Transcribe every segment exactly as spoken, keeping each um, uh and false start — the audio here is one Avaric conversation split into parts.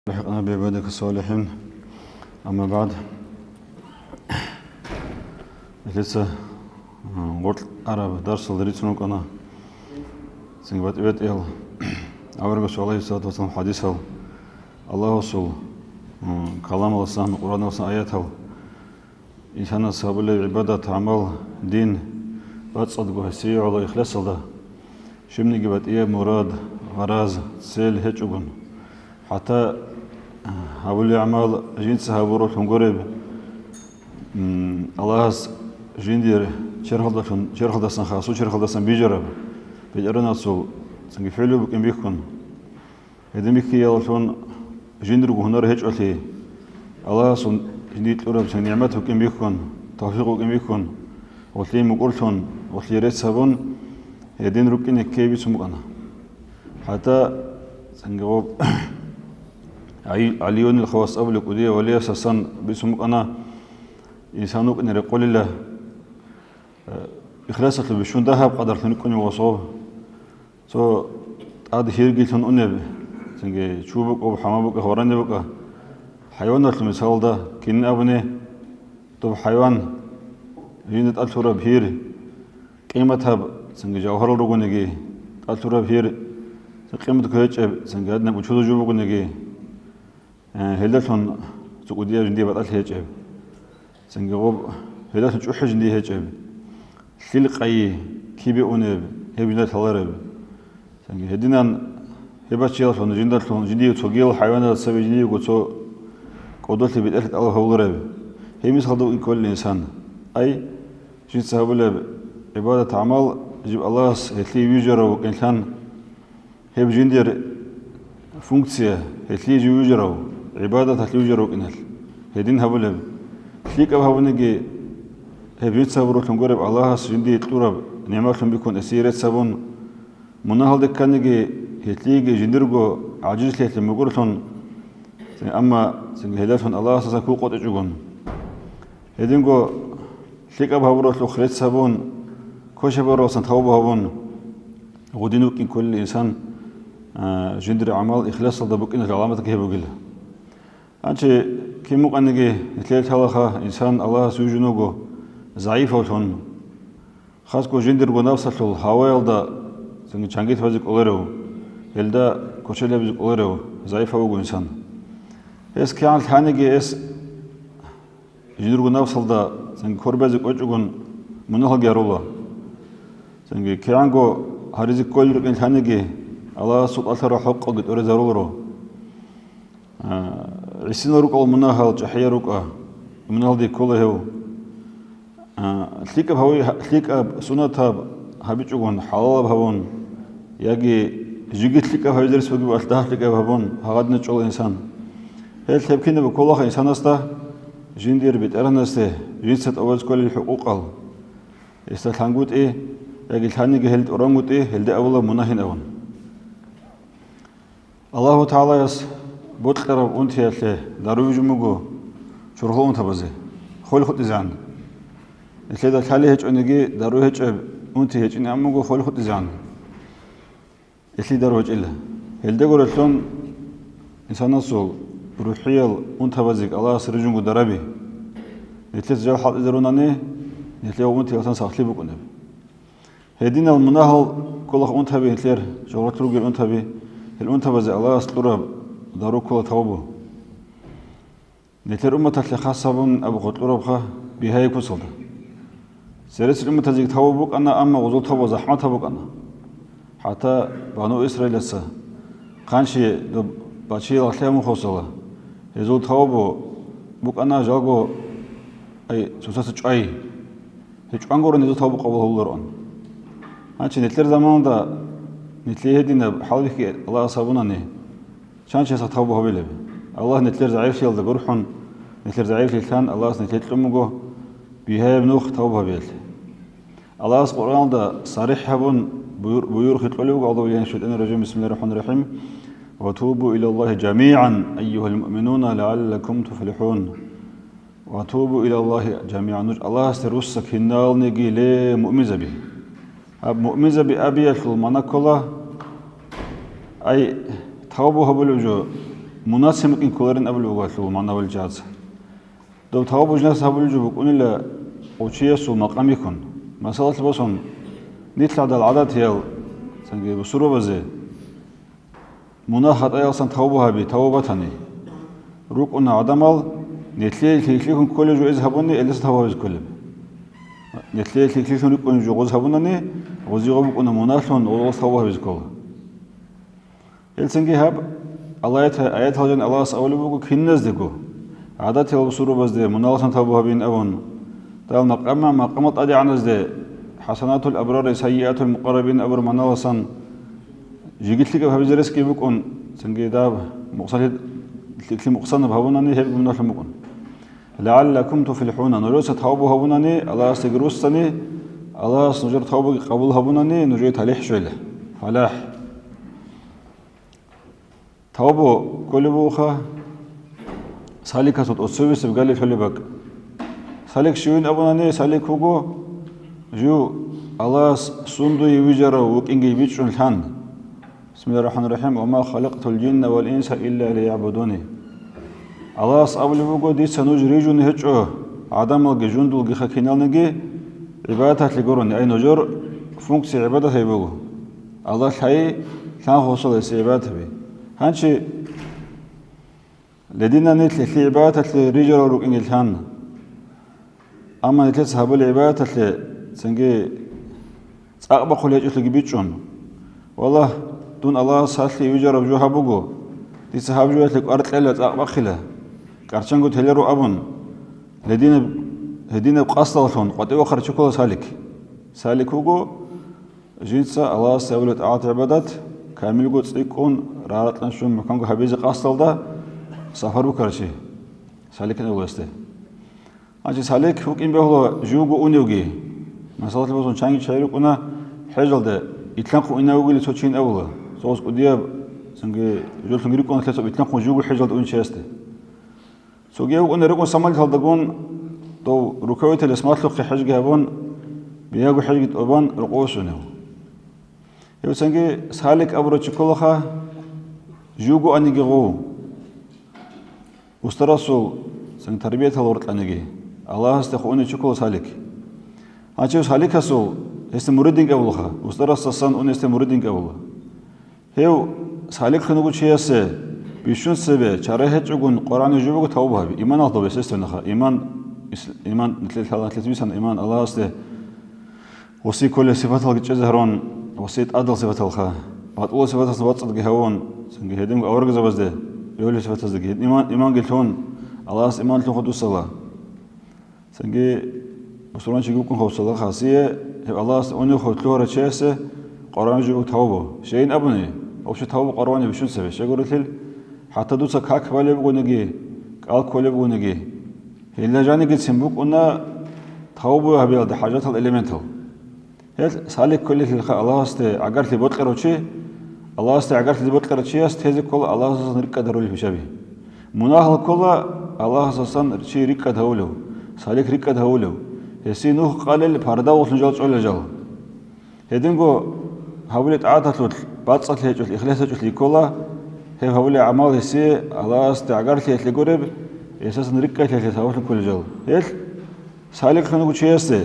ألحقنا بعبادك الصالحين. أما بعد. Гьелъица, а, гъоркь араб дарсалда рицун рукӀана цинги батӀи-батӀиял аварагасул, гӀалайгьиссалату вассалам, хӀадисал, Аллагьасул, м, каламаласан, Къуръаналасан аятал, инсанас гьабулеб гӀибадат, гӀамал, дин бацӀцӀадго гьесие гӀоло ихласалда, щибниги батӀияб мурад, гъараз, цель гьечӀогун. ХӀатта, а, гьабулеб гӀамал жинца гьабураллъун гуреб, м, Аллагьас жиндир черхалдалъун, черхалдасан, хасу черхалдасан бижараб, БетӀергьанасул цинги фигӀлу букӀин бихьун. Гьедин бихьиялалъун жиндирго гьунар гьечӀолъи, Аллагьасул жиндие кьураб цинги нигӀмат букӀин бихьун, тавфикъ букӀин бихьун, гъолъие мукӀурлъун, гъолъие рецц гьабун, гьедин рукӀине ккей бицун букӀана. ХӀатта цинги гъоб ГӀали-, ГӀалиюнил Хавас абулеб кӀудияв валиясасан бицун букӀана, инсан вукӀине рекъолила, э, ихласалъуб бищун дагьаб къадарлъун рукӀунев гъосо. Цо тӀад гьирги лъун унеб, цинги чу букӀа, хӀама букӀа, гьораниб букӀа, хӀайваналъул мисалда кинин абуни, доб хӀайван, жинда тӀад лъураб гьир, къиматаб, цинги жавгьарал ругониги, тӀад лъураб гьир, цин къимат кквечӀеб, цинги гьадинаб учуза жо бугониги, э, гьелдалъун цо кӀудияб жиндие батӀалъи гьечӀеб, цинги гъоб гьелдалъун чӀухӀи жиндие гьечӀеб, лъил къайи, кибе унеб, гьеб жинда лъалареб. Цинги гьединан гьеб баччиялъун жиндалъун жиндие цогиял хӀайваналда цебе жиндиего цо кӀодолъи бетӀерлъи тӀалаб гьавулареб. Гьеб мисалда вукӀин кколел инсан. Ай, жинца гьабулеб гӀибадат-гӀамал жиб Аллагьас гьелъие вижарав вукӀинлъан, гьеб жиндир функция гьелъие жив вижарав, гӀибадаталъе вижарав вукӀиналъ, гьедин гьабулеб. ЛъикӀаб гьабуниги, гьеб жинца гьабураллъун гуреб Аллагьас жиндие кьураб нигӀматлъун бихьун эсие рецц гьабун, мунагьалде кканиги, гьелъиеги жиндирго гӀажизлъиялъе мукӀурлъун, амма цинги гьелдалъун Аллагьасдасан ккун къотӀичӀогун. Гьединго лъикӀаб гьабуралъухъ рецц гьабун, квешаб гьабуралдасан тавба гьабун, гъудин вукӀин кколел инсан, а, жиндир гӀамал ихласалда букӀиналъул гӀаламатги гьеб бугила. Гьанже кин букӀаниги, нилъеда лъалаха, инсан Аллагьас вижун вуго загӀипавлъун, хасго жиндирго напсалъул гьаваялда цинги чангилъ базе кӀоларев, гьелда кочел гьабизе кӀоларев, загӀипав вуго инсан. Гьес кигӀан лъаниги, гьес жиндирго напсалда цинги квербазе кӀвечӀогун мунагьалги гьарула. Цинги кигӀанго гьаризе кколел рукӀин лъаниги, Аллагьасул тӀалъарал хӀукъалги тӀуризаруларо. А, гӀисинал рукӀал мунагьал чӀахӀиял рукӀа, мунагьалде ккола гьев. А, лъикӀаб гьави-, лъикӀаб сунатаб гьабичӀогун, хӀалалаб гьабун, яги жиги лъикӀаб гьавизе рес бугеб алъ дагь лъикӀаб гьабун, гьагъадина чӀола инсан. Гьел гьеб кинаб кколаха инсанасда, жиндир БетӀергьанасде жинца тӀобазе кколел хӀукъукъал. Гьесда лъангутӀи, яги лъаниги гьел тӀурангутӀи, гьелде абула мунагьин абун. Аллагьу ТагӀалаяс бокьараб унтиялъе дару вижун буго чорхол унтабазе, хвел хутӀизегӀан. Нилъеда лъалеб гьечӀониги, дару гьечӀеб унти гьечӀинегӀан буго хвел хутӀизегӀан. Гьелъие дару гьечӀила. Гьелдего релълъун инсанасул рухӀиял унтабазеги Аллагьас рижунго дараби. Нилъеца жал хӀалтӀизарунани, нилъее унтиялдасан сахлъи букӀунеб. Гьединал мунагьал кколаха унтаби нилъер, жавгьалъ ругел унтаби, гьел унтабазе Аллагьас кьураб дару ккола тавбу. Нилъер умматалъе хас гьабун абухъе кьурабха бигьаяб куцалда. Цересел умматазеги тавбу букӀана, амма гъозул тавбу захӀматаб букӀана. ХӀатта Бану Исраилаца хъанчи доб бачиял гъалъе гьабун хосала, гьезул тавбу букӀана жалго, ай, цоцаца чӀвай. Гьеб чӀван гурони гьезул тавбу къабул гьабулароан. Гьанже нилъер заманалда нилъее гьединаб хӀалбихьи Аллагьас гьабунани, чан чиясда тавбу гьабилеб? Аллагь нилъер загӀиплъиялда гурхӀун, нилъер загӀиплъи лъан, Аллагьас нилъее кьун буго бигьаяб нух тавбу гьабиялъе. Аллагьас Къуръаналда сарихӀ гьабун буюр-, буюрухъе кьолеб буго, أعوذ بالله من الشيطان الرجيم، بسم الله الرحمن الرحيم، وتوبوا إلى الله جميعا أيها المؤمنون لعلكم تفلحون. وتوبوا إلى الله جميعا. Нуж Аллагьасде русса киналниги, ле, муъминзаби. Гьаб муъминзаби абиялъул магӀна ккола, ай, тавбу гьабулеб жо, мунагьцин букӀин кколарин абулеб буго гьалъул магӀна валичӀаца. Доб тавбу жинас гьабулеб жо букӀунила гъов чиясул макъамихьун. Масалалъе босун, нилъ гӀадал гӀадатиял, цинги бусурбабазе, мунагь-хатӀаялсан тавбу гьаби, тавбу батани. РукӀуна гӀадамал, нилъее лъикӀлъи кколеб жо эз гьабуни, гьелдаса тавбу гьабизе кколеб. Нилъее лъикӀлъи рукӀунеб жо гъоз гьабунани, гъозие гъо букӀуна мунагьлъун, гъозулъ тавбу гьабизе ккола. Гьелцинги гьаб, Аллагьас аяталда жан Аллагьас абулеб буго киназдего, гӀадатиял бусурбабазде мунагьлъун тавбу гьабин абун, дал макъамал, макъамал тӀадегӀаназде, хӀасанатул абрари сайиатул мукъаррабин абураб магӀналасан, жеги лъикӀаб гьабизе ресги букӀун, цинги даб мукъсалъи-, лъикӀлъи мукъсанаб гьабунани гьеб мунагьлъун букӀун. ЛагӀаллакум туфлихӀуна, нужеца тавбу гьабунани, Аллагьасдаги руссани, Аллагьас нужер тавбуги къабул гьабунани, нужее талихӀ щвела, фалахӀ. Тавбу кколеб бугоха саликасул тӀоцебесеб галилъулеб бакӀ. Салик щивин абунани, салик вуго жив Аллагьас сундуе вижарав вукӀинги бичӀчӀун лъан. Бисмиллагьир рахӀманир рахӀим. Ва ма халакътул жинна вал инса илля лиягӀбудуни. Аллагьас абулеб буго, дица нуж рижун гьечӀо, гӀадамалги жундулгиха киналниги, гӀибадаталъе гурони, ай нужер функция гӀибадат гьеб буго. Аллагь лъай, лъан хосала гьесие гӀибадат гьаби. Гьанчи ледина нилъ гьелъие гӀибадаталъе рижарал рукӀинги лъан. Амма нилъеца гьабулеб гӀибадаталъе цинги цӀакъ бахъулеб гьечӀолъиги бичӀчӀун. Валлагь, дун Аллагьас гьалъие вижараб жо гьаб буго, дица гьаб жоялъе кӀвар кьела, цӀакъ бахъила, кӀарчӀанго теларо абун, гьединаб, гьединаб къасдаллъун къватӀивахъарав чи ккола салик. Салик вуго, жинца Аллагьасе гьабулеб тӀагӀат-гӀибадат камилго цӀикӀкӀун, рагӀаракьан щун мухӀканго гьабизе къасдалда сапар букарав чи, саликин абула гьесде. Гьанже салик вукӀин бегьула живго уневги. Масалалъе босун, чанги чагӀи рукӀуна хӀежалде, итлъанхъун унев вугилан цо чиян абула, цо кӀудияб, цинги жолъунги рикӀкӀуна лъецаб итлъанхъун живго хӀежалде унев чиясде. Цоги вукӀуна рекӀун самолеталдагун, дов руководителас малъухъе хӀежги гьабун, биягу хӀежги тӀубан рокъове унев. Гьев цинги салик абурав чи кколаха, живго аниги гъов. Устарасул цин тарбиятал гъоркьаниги, Аллагьасде хун унев чи ккола салик. Гьанчев саликасул гьесда муридин абулаха, устарасдасан ун гьесда муридин абула. Гьев саликлъун вуго чиясе бищун цебе чара гьечӀогун Къуръаналъ жо буго тавбу гьаби. Иманалъ доб, естественноха. Иман, ис-, иман, нилъер лъала нилъеца бисан иман Аллагьасде. Гъосие кколел сипаталги чӀезе гьарун, гъосие тӀадал сипаталха, батӀулал сипаталъ бацӀцӀадги гьавун, цинги гьединго аварагзабазде бегьулел сипатаздеги иман, иманги лъун, Аллагьас иман лъун хадусала. Цинги бусурманчиги вукӀун хавсала хасие, гьеб Аллагьас унев хав лъугьарав чиясе Къуръан жо тавбу. Щайин абуни, вообще тавбу Къуръане бищун цебе. Щайгурелъул, хӀатта дуца как балеб бугониги, кӀал кколеб бугониги, гьелда жанигицин букӀуна тавбу гьабиялда хӀажатал элементал. Гьел салик кколелъулха Аллагьасде гӀагарлъи бокьарав чи, Аллагьасде гӀагарлъи бокьарав чияс тезе ккола Аллагьасдасан рикӀкӀад гьарулел хӀушаби. Мунагьал ккола Аллагьасдасан чи рикӀкӀад гьавулев, салик рикӀкӀад гьавулев, гьесие нух къалел пардавуллъун жал чӀолел жал. Гьединго гьабулеб тӀагӀаталъулъ бацӀцӀалъи гьечӀолъ, ихлас гьечӀолъ йиккола, гьеб гьабулеб гӀамал гьесие Аллагьасде гӀагарлъиялъе гуреб, гьесдасан рикӀкӀалъиялъе сабаблъун кколел жал. Гьел саликлъун вуго чиясе,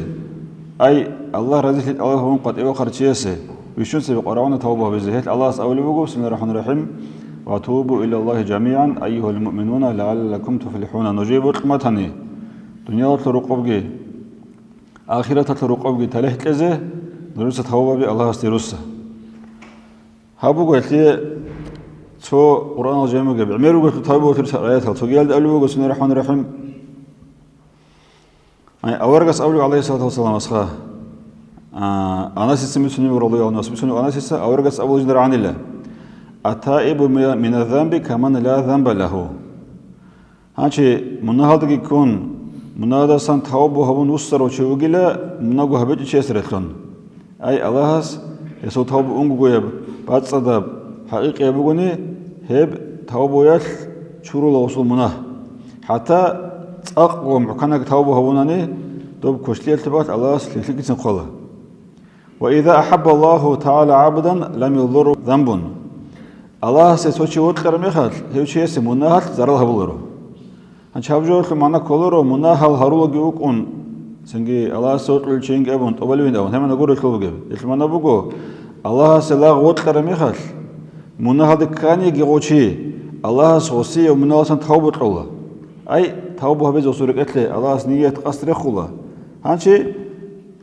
ай, Аллагь разилъи тӀалаб гьабун къватӀивахъарав чиясе, бищун цебе Къуръана тавба гьабизе. Гьел Аллагьас абулеб буго, бисмиллагьир рахӀманир рахӀим, «Ва тубу илаллагьи жамигӀан, айюгьал муъминуна, лагӀаллакум туфлихӀуна». Нужее бокьун батани, дуниялалъул рокъобги, ахираталъул рокъобги талихӀ кьезе, нужеца тавба гьабе Аллагьасде русса. Гьаб буго гьелъие цо Къуръанал жемаги, гӀемер руго тавба гьабулел аятал, цогиялда абулеб буго, бисмиллагьир рахӀманир рахӀим. Ай, аварагас абулеб, гӀалайгьиссалату вассаламасха, а, Анасица бицунеб, радияллагьу гӀангьу, бицунеб Анасица, аварагас абулеб жинда рагӀанила: «Ат-таибу ми-, мина-з-занби каман ла занба лагьу». Гьанчи мунагьалдаги ккун, мунагьалдасан тавбу гьабун вуссарав чи вугила, мунагьал гьабичӀев чиясда релълъун. Ай, Аллагьас гьесул тавба унгогояб, бацӀцӀадаб, хӀакъикъияб бугони, гьеб тавбаялъ чурула гьесул мунагь. ХӀатта цӀакъго мухӀканаб тавба гьабунани, доб квешлъиялъе балъ Аллагьас лъикӀлъицин хъвала. «Ва иза ахӀабба Аллагьу тагӀала гӀабдан, лам язурру занбун». Аллагьасе цо чи вокьараб мехалъ, гьев чиясе мунагьалъ зарал гьабуларо. Гьанчи гьаб жоялъул магӀна кколаро, мунагьал гьарулаги вукӀун, цинги Аллагьасе вокьулев чийинги абун, тӀубаливин абун, гьеб магӀна гурелъул бугеб. Гьелъул магӀна буго, Аллагьасе лагъ вокьараб мехалъ, мунагьалде кканиги гъов чи, Аллагьас гъосие мунагьалдасан тавба кьола. Ай, тавба гьабизе гъосул рекӀелъе Аллагьас ният къасд рехула. Гьанчи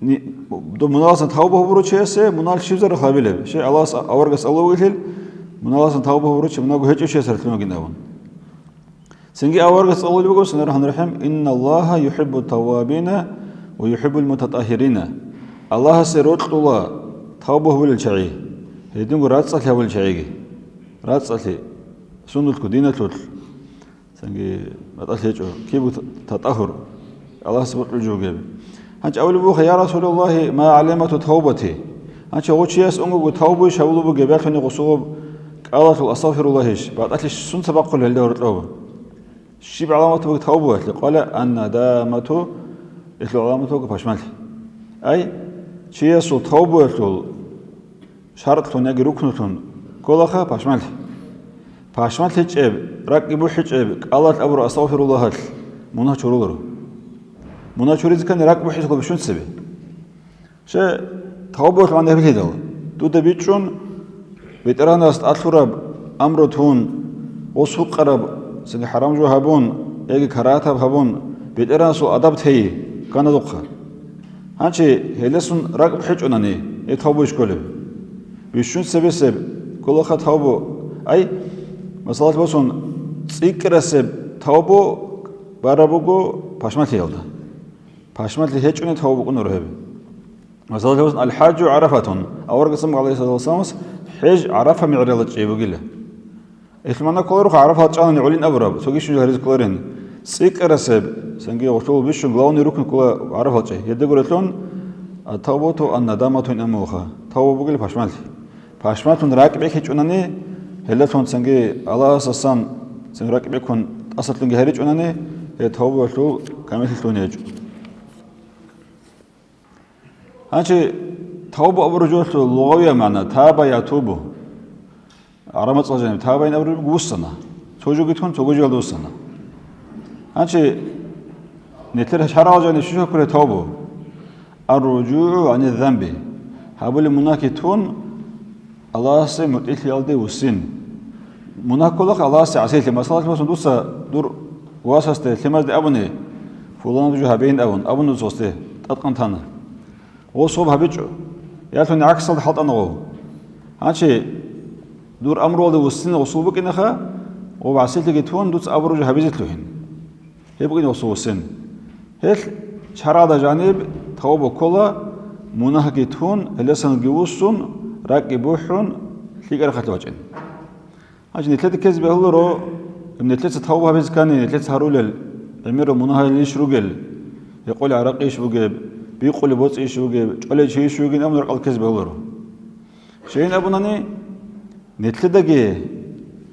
ни-, доб мунагьалдасан тавба гьабурав чиясе мунагьал щиб зарал гьабилеб? Щай Аллагьас аварагас абулеб бугелъул, мунагьалдасан тавба гьабурав чи мунагьал гьечӀев чиясда релълъун вугин абун. Цинги аварагас абулеб буго, бисмиллагьир рахӀманир рахӀим, «Инналлагьа юхӀиббут таввабина ва юхӀиббул мутатӀагьирина». Аллагьасе рокьула тавба гьабулел чагӀи, гьединго рацӀцӀалъи гьабулел чагӀиги. РацӀцӀалъи, сунналъго, диналъулъ. Цинги батӀалъи гьечӀо, киб буго татӀагьур, Аллагьасе бокьулев чи вугев. Гьанчи абулеб буго, я Расулаллагь, ма гӀаламату тавбати? Гьанчи гъов чияс унгого тавбуйищ гьабулеб бугеб, ялъуни гъосул кӀалалъул астагъфируллагьищ, батӀалъи сунца бахъулеб гьелда гьоркьоб? Щиб гӀаламат буго тавбуялъе? Къала ан-надамату, гьелъул гӀаламат буго пашмалъи. Ай, чиясул тавбуялъул шартлъун яги рукнулъун кколаха пашмалъи. Пашмалъи гьечӀеб, ракӀги бухӀичӀеб, кӀалалъ абураб астагъфируллагьалъ мунагь чуруларо. Мунагь чуризе ккани ракӀ бухӀизего бищун цебе. Щай тавбуялъул магӀна гьеб лъидал? Дуда бичӀчӀун, БетӀергьанас тӀалъураб амру тун, гъос гьукъараб, цинги хӀарам жо гьабун, яги карагьатаб гьабун, БетӀергьанасул адаб тей кканазухъа. Гьанчи гьелдасун ракӀ бухӀичӀонани, гьеб тавбуйищ кколеб? Бищун цебесеб кколаха тавбу. Ай, масалалъ босун, цӀикӀкӀарасеб тавбу бараб буго пашмалъиялда. Пашмалъи гьечӀони тавбу букӀунаро гьеб. Масалалъ босун, алхӀажу ГӀарафатун, аварагас абун, гӀалайгьиссалату вассаламас, хӀеж ГӀарафа мигӀрала чӀей бугила. Гьелъул магӀна кколаро ГӀарафа чӀанани гӀолин абураб, цоги щун жо гьаризе кколарин. ЦӀикӀкӀарасеб, цинги гъолъул бищун главный рукн ккола ГӀарафа чӀей. Гьелдего релълъун, ат-тавбату ан-надамату ин амулха. Тавба бугила пашмалъи. Пашмалъун ракӀ бихьичӀонани, гьелдалъун цинги Аллагьасдасан цин ракӀ бихьун тӀасалъунги гьаричӀонани, гьеб тавбуялъул камиллъи лъун гьечӀо. Гьанчи тавба абураб жоялъул лугъавияб магӀна, таба ятубу. ГӀараб мацӀалда жаниб табаин абураб буго вуссана. Цо жоги тун, цого жоялда вуссана. Гьанчи нилъер шаргӀалда жаниб щиб кколеб тавбу? Ар-руджугӀу гӀани-з-занби. Гьабулеб мунагьги тун, Аллагьасе мутӀигӀлъиялде вуссин. Мунагь кколаха Аллагьасе гӀасилъи. Масалалъ босун, дуца дур васасде, лъимазде абуни, пуланаб жо гьабейин абун, абун дуца гъосде, тӀадкъан тана. Гъос гъоб гьабичӀо. Ялъуни гӀаксалда хӀалтӀана гъов. Гьанчи дур амруялде вуссин гъосул букӀинаха, гъоб гӀасилъиги тун, дуца абураб жо гьабизе лъугьин. Гьеб букӀин гъосул вуссин. Гьелъ шаргӀалда жаниб тавба ккола, мунагьги тун, гьелдасанги вуссун, ракӀги бухӀун, лъикӀаб рахъалъе вачӀин. Гьанчи нилъеда ккезе бегьуларо, нилъеца тавба гьабизе ккани, нилъеца гьарулел, гӀемерал мунагьалищ ругел, гьекъолеб гӀаракъийищ бугеб, бикъулеб боцӀийищ бугеб, чӀолей чийищ вугин абун ракӀалде ккезе бегьуларо. Щайин абунани, нилъедаги,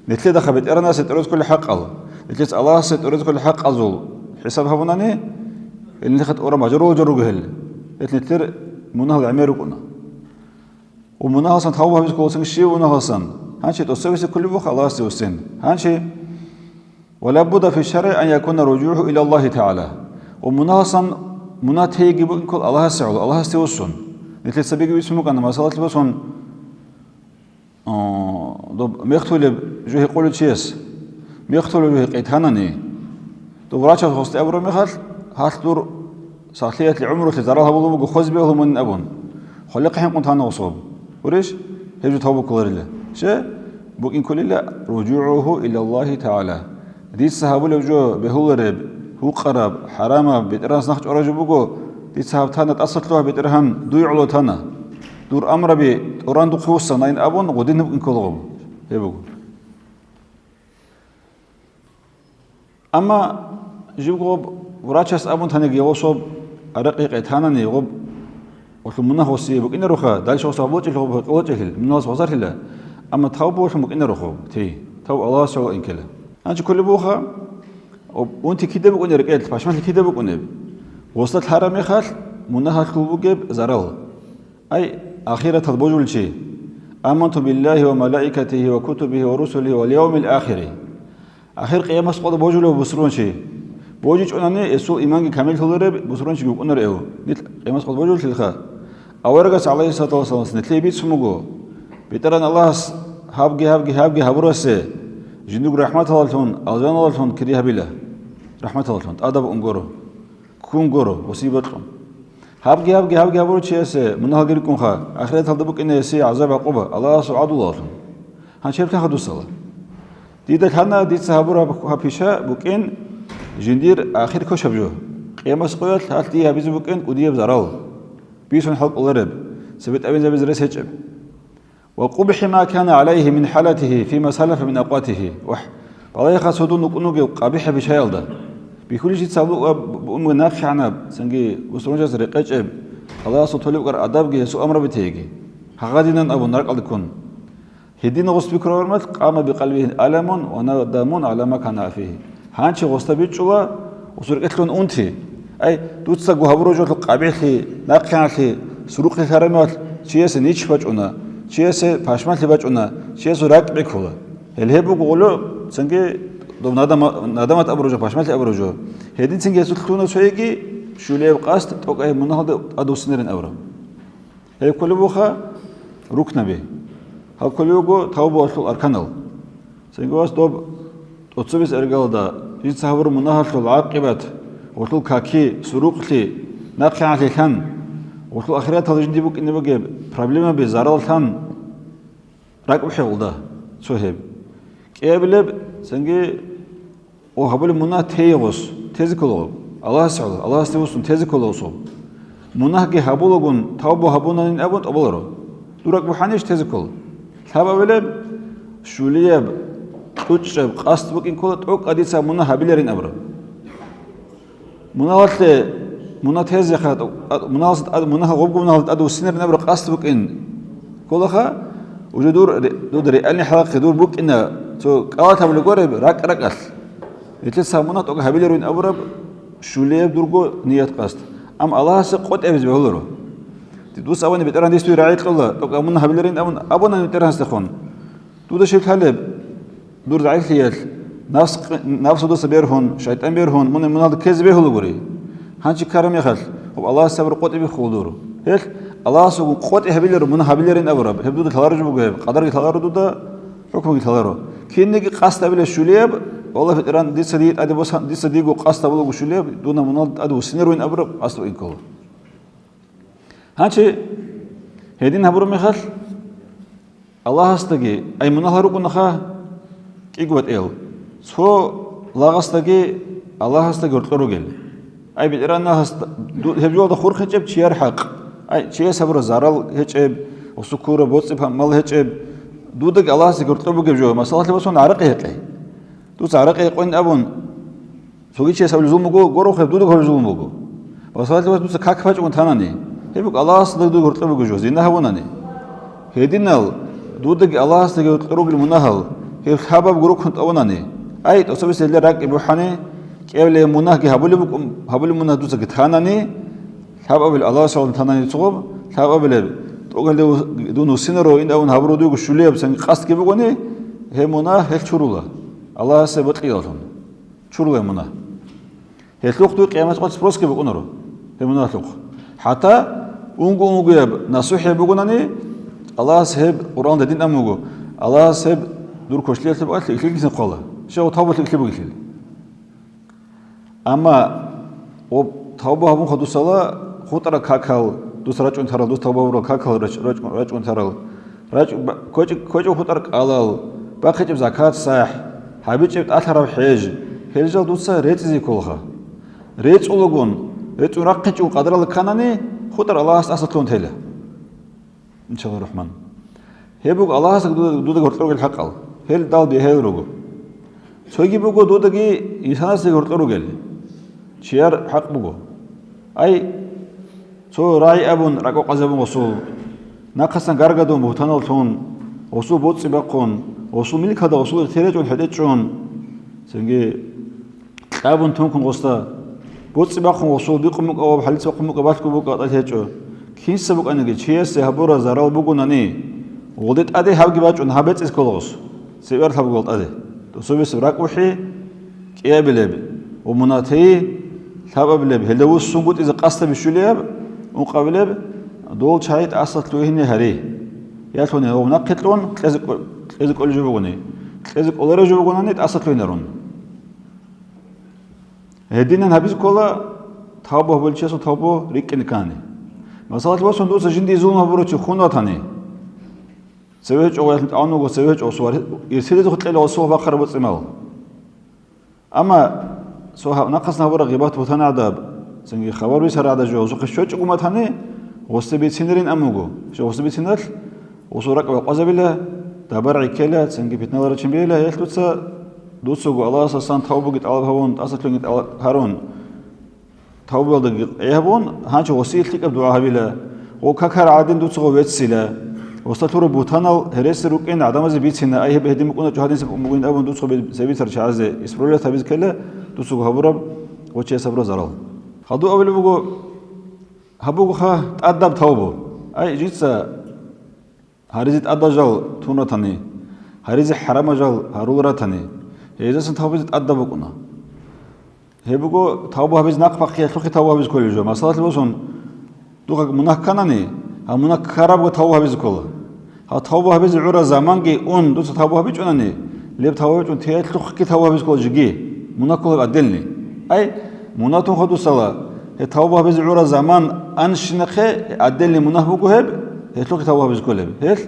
нилъедаха БетӀергьанасе тӀоризе кколел хӀакъал, нилъеца Аллагьасе тӀоризе кколел хӀакъазул хӀисаб гьабунани, гьел нилъехъе тӀура мажарулел жо руго гьел, гьел нилъер мунагьал гӀемер рукӀуна. Ва мунагьалсан тавба гьабизе кколесанги щиб мунагьалсан? Гьанчи тӀоцебизе кколеб буго Аллагьасе вуссин. Гьанчи, «Ва ла будда фи шаргӀи ан якуна руджугӀу ила Аллагьи тагӀала». Ва мунагьалсан мунагь тейги букӀин ккола Аллагьасе гӀоло, Аллагьасде вуссун. Нилъер цебеги бицун букӀана, масалалъ босун, о, доб мехтулеб жо гьекъолев чияс, мехтулеб жо гьекъей танани, доб врачас гъосде абураб мехалъ, гьалъ дур сахлъиялъе, гӀумрулъе зарал гьабулеб буго, хвезабе гьуманин абун, хвалихъ хӀинкъун тана гъосул. Гурищ? Гьеб жо тавба кколарила. Щай? БукӀин кколила, руджугӀугьу илаллагьи тагӀала. Дица гьабулеб жо бегьулареб, гьукъараб, хӀарамаб, БетӀергьанас нахъ чӀвараб жо буго, дица гьаб тана, тӀасалъугьа, БетӀергьан, дуй гӀоло тана. Дур амраби тӀуран духъе вуссанайин абун, гъудин букӀин ккола гъоб. Гьеб буго. Амма жибго гъоб врачас абун таниги, гъособ гӀаракъи гьекъей танани, гъоб гъолъул мунагь гъосие букӀинароха, дальше гъос гьабулчӀел гъоб гьекъолчӀел, муналас гъозархила, амма тавбуялъун букӀинаро гъоб, тей, тав Аллагьас гьаваинккала. Гьанчи кколеб буха, об, унти кида букӀунеб рекӀелъ, пашмалъи кида букӀунеб? Гъосда лъараб мехалъ мунагьалъул бугеб зарал. Ай, ахираталда божулев чи, «Аманту биллагьи ва малаикатигьи ва кутубигьи ва русулигьи вал явмил ахири». Ахир къиямас къода божулев бусурманчи. БожичӀунани эсул иманги камиллъулареб, бусурманчи вукӀунарев. Нилъ къиямас къода божулъилха. Аварагас, гӀалайгьиссалату вассаламас, нилъее бицун буго: БетӀеран Аллагьас гьабги, гьабги, гьабги гьабурасе, жиндирго рахӀматалалъун, алжаналалъун кири гьабила. РахӀматалалъун тӀадаб ун гуро, ккун гуро, васибатлъун. Гьабги, гьабги, гьабги гьабурав чиясе мунагьалги рикӀкӀунха, ахираталда букӀине гьесие гӀазаб-гӀакъуба Аллагьасул гӀадлуялъун. Гьанчеб лъаха дусала. Дида лъана дица гьабураб гьаб пиша букӀин жиндир ахир кошаб жо. Къиямас къоялъ гьалъ дие гьабизе букӀин кӀудияб зарал, бисун хӀалкӀолареб, цебетӀабинзабизе рес гьечӀеб. «Ва къубхӀи ма кана гӀалайгьи мин хӀалатигьи фима салафа мин акъватигьи». ВахӀ, балагьеха цо дун вукӀун вугев къабихӀаб бишаялда. Бихьулищ дица гьаб-, гьаб-, букӀун буго нахъегӀанаб, цинги бусурманчияс рекъечӀеб, Аллагьасул толеб букӀараб адабги гьесул амрабитеги. Гьагъадинан абун ракӀалде ккун. Гьедин гъос пикру гьабурмал, къама бикъалбигьи аламун ва надамун гӀала ма кана фигьи. Гьанчи гъосда бичӀчӀула гъосул рекӀелъун унти. Ай, дуцаго гьабураб жоялъул къабихӀлъи, нахъегӀанлъи, сурукълъи лъарамиялъ чиясе нич бачӀуна, чиясе пашманлъи бачӀуна, чиясул ракӀ бекула. Гьел гьеб буго гъоло, цинги доб надама-, надамат абураб жо, пашманлъи абураб жо. Гьединцинги гьесулъ лъуна цояги щулияб къасд тӀокӀаб мунагьалда тӀадвуссинарин абураб. Гьеб кколеб буха рукнаби. Гьаб кколеб буго тавбаялъул арканал. Цинги вас доб тӀоцебесеб иргалда, жинца гьабураб мунагьалъул гӀакъибат, гъолъул каки, сурукълъи, нахъегӀанлъи лъан, гъолъул ахираталда жиндие букӀине бугеб проблемаби, зарал лъан, ракӀбухӀе гъолда цо гьеб. КӀиабилеб, цинги О, гьабулеб мунагь тей гъос, тезе ккола гъоб. Аллагьас гӀоло, Аллагьасде вуссун тезе ккола гъосул. Мунагьги гьабулагун, тавба гьабунанин абун тӀобаларо. Дур ракӀ бухӀанищ тезе ккола? Лъабабилеб, щулияб, кьучӀаб къасд букӀин ккола, тӀокӀаб дица мунагь гьабиларин абураб. Мунагьалъе, мунагь тезеха, мунагьалъ тӀад-, мунагь гъобго мунагьалда тӀадвуссинарин абураб къасд букӀин кколаха, уже дур ре-, дуда реальный хӀалахъе дур букӀина цо кӀалалъабулеб гуреб ракӀ-ракӀалъ. Нилъеца мунагь тӀокӀ гьабиларуин абураб щулияб дурго ният-къасд. Амма Аллагьасе къотӀи гьабизе бегьуларо. Дус абуни, БетӀергьан, дис дуе рагӀи кьола, тӀокӀ мунагь гьабиларин абун, абуна БетӀергьанасдехун. Дуда щиб лъалеб? Дур загӀиплъиялъ, нафс, нафс дудаса бергьун, шайтӀан бергьун, мун мунагьалда ккезе бегьулагури. Гьанчи ккараб мехалъ, гьоб Аллагьас сабур къотӀи биххула дур. Гьелъ Аллагьас вугун къотӀи гьабиларо, мунагь гьабиларин абураб, гьеб дуда лъалареб жо буго гьеб, къадарги лъаларо дуда, хӀукмуги лъаларо. Кинниги къасд гьабила щулияб, Аллагь БетӀергьан, дица дие тӀаде босан, дица диего къасд гьабулаго щулияб, дуна мунагьалда тӀадвуссинаруин абураб къасд букӀин ккола. Гьанчи гьедин гьабураб мехалъ, Аллагьасдаги, ай, мунагьал рукӀунаха кӀиго батӀиял, цо лагъасдаги Аллагьасдаги гьоркьор ругел. Ай, БетӀергьан, Аллагьас, ду-, гьеб жоялда хурхинчӀеб чияр хӀакъ. Ай, чияс гьабураб зарал гьечӀеб, гъосул ккураб боцӀи-памал гьечӀеб, дудаги Аллагьасдаги гьоркьор бугеб жо, масала, лъебасун гӀаракъи гьекъей. Дуца гӀаракъи гьекъойин абун, цоги чияс гьабулеб зулму го-, гурохъеб, дудаго гьабулеб зулму буго. Масала, лъебас дуца как бачӀун танани, гьеб буго Аллагьасда дуе гьоркьоб буго жо, зина гьабунани. Гьединал, дудаги Аллагьасдаги гьоркьор ругел мунагьал, гьеб лъабаб гурохъун тӀавунани, ай, тӀоцебесеб гьелда ракӀги бухӀани, кӀиабилеб мунагьги гьабулеб букӀун, гьабулеб мунагь дуцаги танани, лъабабилеб Аллагьасдехун танани цогоб, лъабабилеб, тӀокӀалде дун вуссинаро ин абун гьабураб дуего щулияб цинги къасдги бугони, гьеб мунагь гьелъ чурула, Аллагьасе бокьиялъун. Чурула мунагь. Гьелъухъ дуе къиямасеб къоялъ спросги букӀунаро, гьеб мунагьалъухъ. ХӀатта унго-унгояб насухӀи бугонани, Аллагьас гьеб Къуръанда дин абун буго, Аллагьас гьеб дур квешлъиялъе бакӀалъе ихлилгицин хъвала, щай тавбалъе ихлеб бугелъул. Амма гъоб тавба гьабунха дусала хутӀарал какал, дус рачӀун тарал, дус тавба гьабурал какал рач-, рачӀ-, рачӀун тарал, рачӀ-, ба-, квечӀеб, квечӀеб хутӀар кӀалал, бахъичӀеб закат-сахӀ, гьабичӀеб тӀалъараб хӀеж, гьел жал дуца рецӀизе кколаха. РецӀулагун, рецӀун рахъинчӀого къадралда кканани, хутӀар Аллагьас тӀаса лъун тела. Иншалла рахман. Гьеб буго Аллагьасдаги дуда, дудаги гьоркьор ругел хӀакъал. Гьел дал бегьел руго. Цоги буго дудаги инсанасдаги гьоркьор ругел. Чияр хӀакъ буго. Ай, цо рагӀи абун ракӀбакъазабун гъосул, нахъасан гаргадун бугьтанал лъун, гъосул боцӀи бахъун, гъосул милкалда гъосул теречӀун хӀетӀечӀун, цинги кьабун тункун гъосда. БоцӀи бахъун гъосул бикъун букӀа ва хӀалиц бахъун букӀа, балъго букӀа, атӀал гьечӀо. Кинса букӀаниги, чиясе гьабураб зарал бугонани, Гъолде тӀаде гьабги бачӀун, гьаб бецӀиз ккола гъос. Цевер лъабго гъол тӀаде. Дособесеб ракӀ ухӀи, кӀиабилеб, ва мунатайи, лъабабилеб, гьелда вуссун гутӀизе къасда бищулеб, ункъабилеб, дол чагӀи тӀаса лъугьине гьари. Ялъуни гьав нахъе кьун, кьезе кӀо-, кьезе кӀолеб жо бугони. Кьезе кӀолареб жо бугонани тӀаса лъугьинарун. Гьединан гьабизе ккола, тавба гьабулев чиясул тавбу рикӀкӀине ккани. Масалалъ босун, дуца жиндие зулму гьабурав чи хун ватани. Цеве гьечӀо ва ялъун тӀамун вуго, цеве гьечӀо, цо вари-, ирсилизухъ кьела гъосул бахъараб боцӀи-мал. Амма цо гьаб-, нахъасан гьабураб гъибат-бугьтан гӀадаб, цинги хабар бицараб гӀадаб жо гъосухъе щвечӀого матани, гъосде бицинарин абун буго. Щай гъосде бициналъ, гъосул ракӀ бакъвазабила, дабар гӀеккела, цинги питналарав чи бейила, гьелъ дуца, дуцаго Аллагьасдасан тавбуги тӀалаб гьабун, тӀаса лъугьинги тӀалаб гьарун, тавбуялдаги гӀей гьабун, гьанже гъосие лъикӀаб дугӀа гьабила, гъо какарал гӀадин дуца гъо веццила, гъосда лъураб бугьтанал гьересияб рукӀин гӀадамазе бицина, ай, гьеб гьедин букӀуначӀо, гьадинаб букӀун абун дуца гъо бе-, цебе бицарав чагӀазе исправлять гьабизе ккела, дуцаго гьабураб гъо чиясаб зарал. Гьадур абулеб буго, гьаб бугоха тӀадаб тавбу. Ай, жинца гьаризе тӀадаб жал тун ратани, гьаризе хӀарамаб жал гьарулел ратани, гьезасан тавбузе тӀадаб букӀуна. Гьеб буго тавбу гьабизе нахъ бахъиялъухъе тавбу гьабизе кколеб жо. Масалалъе босун, духъа мунагь кканани, гьаб мунагь ккарабго тавбу гьабизе ккола. Гьаб тавбу гьабизе гӀураб заманги ун, дуца тавбу гьабичӀунани, гьеб тавбу гьабичӀун теялъухъги тавбу гьабизе ккола жеги, мунагь ккола гьеб отдельный. Ай, мунагь тун хадусала, гьеб тавбу гьабизе гӀураб заман анщинахъе отдельный мунагь буго гьеб, гьелъухъе тавбу гьабизе кколеб. Гьелъ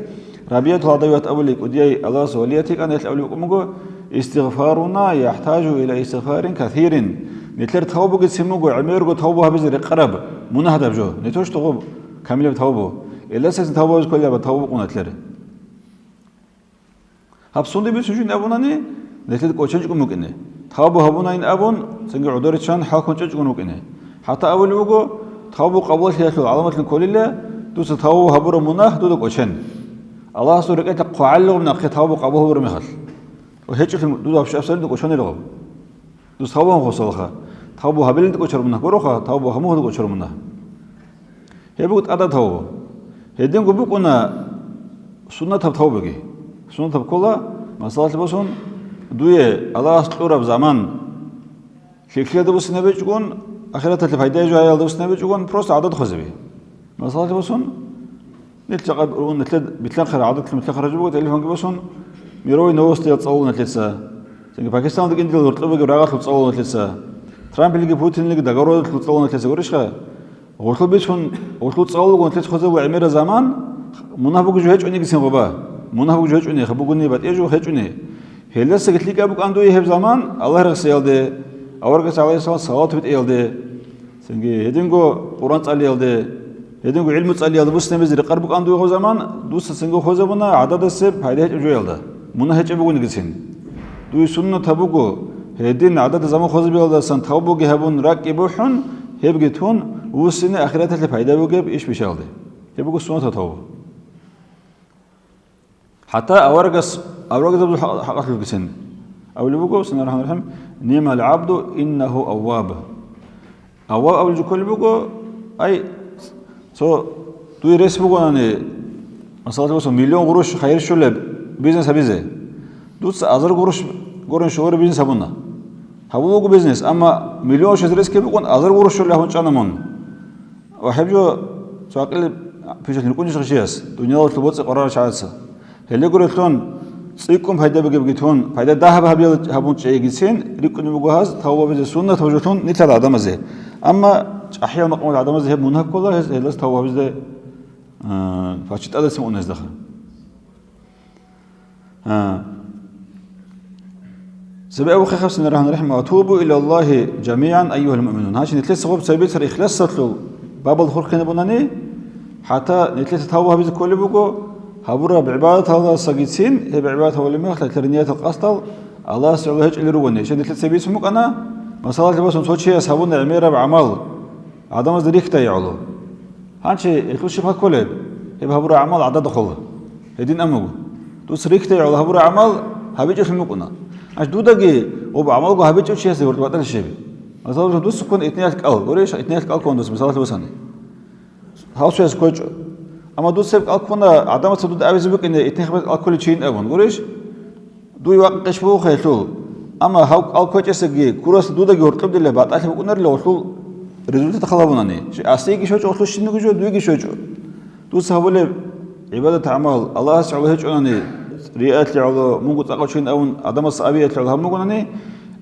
РабигӀатул ГӀадавият абулей кӀудияй Аллагьасул валият йикӀана, гьелъ абулеб букӀун буго: «Истигъфаруна яхӀтажу иля истигъфарин касирин». Нилъер тавбугицин буго гӀемерго тавбу гьабизе рекъараб, мунагь гьадаб жо, не то что гъоб камилаб тавбу. Эласацин тавбу гьабизе кколеб тавбу букӀуна нилъер. Гьаб сунде бицунчӀин абунани, нилъеда кӀоченчӀун букӀине. Тавбу гьабунайин абун, цинги гӀодор риччан хӀалкун чӀечӀун букӀине. ХӀатта абулеб буго, тавбу къабуллъиялъул гӀаламатлъун кколила, дуца тавбу гьабураб мунагь дуда кӀочен. Аллагьасул рекӀелъа хъвагӀаллъун нахъе тавбу къабул гьабураб мехалъ. Ва гьечӀолъи дуда вообще абсолютно кӀочонелгъаб. Дус тавбу гьабун хосалаха. Тавбу гьабилин кӀочар мунагь гуроха, тавбу гьабун хосал кӀочар мунагь. Гьеб буго тӀадаб тавбу. Гьединго букӀуна суннатаб тавбуги. Суннатаб ккола, масалалъе босун, дуе Аллагьас кьураб заман лъикӀлъиялда буссинабичӀогун, ахираталъе пайда гьабиялда буссинабичӀогун, просто гӀадат хвезаби. Масалалъе босун, нилъ жакъа ун нилъер битлъанхъара, гӀадатлъун битлъанхъара жо буго, телефонги босун, мировой новостиял цӀалула нилъеца. Цинги Пакистаналда киндил гьоркьоб бугеб рагъалъул цӀалула нилъеца. Трамплъиги Путинлиги договоралъул цӀалула нилъеца, гурищха? Гъорлъ бицун, гъорлъ цӀалула гъорлъ хвезаб гӀемера заман, мунагь бугеб жо гьечӀонигицин гъоба. Мунагь бугеб жо гьечӀони, бугони батӀияб жо гьечӀони. Гьелдасаги лъикӀаб букӀан дуе гьеб заман Аллагь рехсиялде, аварагас гӀалайгьиссалам салават битӀиялде, цинги гьединго Къуръан цӀалиялде, гьединго гӀилму цӀалиялде буссинабизе рекъар букӀан дуе гьеб заман, дуца цинги хвезабуна гӀададасеб пайда гьечӀеб жоялда, мунагь гьечӀеб бугонигицин. Дуе суннатаб буго, гьедин гӀадада заман хвезабиялдасан тавбуги гьабун, ракӀги бухӀун, гьебги тун, вуссине ахираталъе пайда бугеб иш бихьиялде. Гьеб буго суннатаб тавбу. ХӀатта аварагас, аварагасул хӀакъ-, хӀакъалъулгицин. Абулеб буго, бисмиллахир рахманир рахим, «Ниъмал гӀабду, иннаху авваб». Авваб абулеб жо кколеб буго, ай, цо дуе рес бугонани, масалалъе босун, миллион гъурущ хайир щолеб бизнес гьабизе. Дуца азар гъурущ гурин щолареб бизнес гьабуна. Гьабулеб буго бизнес, амма миллион щвезе рес ккеб букӀун, азар гъурущ щолеб гьабун чӀана мун. Ва гьеб жо цо гӀакъилаб пишалъ рукӀунчӀищ чияс, дуниялалъул боцӀи къварарав чагӀаца. Гьеле гурелъун, цӀикӀкӀун пайда бугебги тун, пайда дагьаб гьабиялда гьабун чӀейгицин, рикӀкӀунеб буго гьаз тавбу гьабизе суннат гьабулелъун нилъер гӀадамазе. Амма чӀахӀиял макъамал гӀадамазе гьеб мунагь ккола, гьез гьелдаса тавбу гьабизе, а, паччи тӀадасин уна гьездаха. А. Цебе абухъе хабсин рагьан рахӀма: «Ва тубу илаллагьи жамигӀан, айюгьал муъминун». Гьанже нилъеца гъоб цебецар ихласалъул бабал хурхинабунани, хӀатта нилъеца тавбу гьабизе кколеб буго, гьабураб гӀибадаталдасагицин, гьеб гӀибадат гьабулеб мехалъ, нилъер ниятал къасдал Аллагьасе гӀоло гьечӀелел ругони. Гьанже нилъеца цебе бицун букӀана, масалалъе босун, цо чияс гьабуна гӀемераб гӀамал, гӀадамазда рихьдай гӀоло. Гьанже гьелъул щиб хӀал кколеб? Гьеб гьабураб гӀамал гӀадада хола. Гьедин абун буго. Дуца рихьдай гӀоло гьабураб гӀамал гьабичӀелъун букӀуна. Гьанже дудаги гьеб гӀамалго гьабичӀев чиясда гьоркьоб батӀалъи щиб? Масала, дуца ккун итниялъ кӀал, гурищ, итниялъ кӀал ккун дуца, масалалъе босани. Гьав чияс ккечӀо. Амма дуца гьеб кӀал ккуна, гӀадамаца дуда абизе букӀине, итнихъ бетӀ кӀал кколей чи ин абун. Гурищ? Дуй вакъа къищ бугоха гьелъул. Амма гьав кӀал ккечӀесаги, кураса дудаги гьоркьоб дила батӀалъи букӀунарила гьелъул результат халабунани. Чи асиги щочӀо, гьелъул щинниги жо, дуйги щочӀо. Дуца гьабулеб гӀибадат-гӀамал Аллагьасе гӀоло гьечӀонани, риялъе гӀоло, мунго цӀакъав чи ин абун гӀадамаца абиялъе гӀоло гьабун бугонани,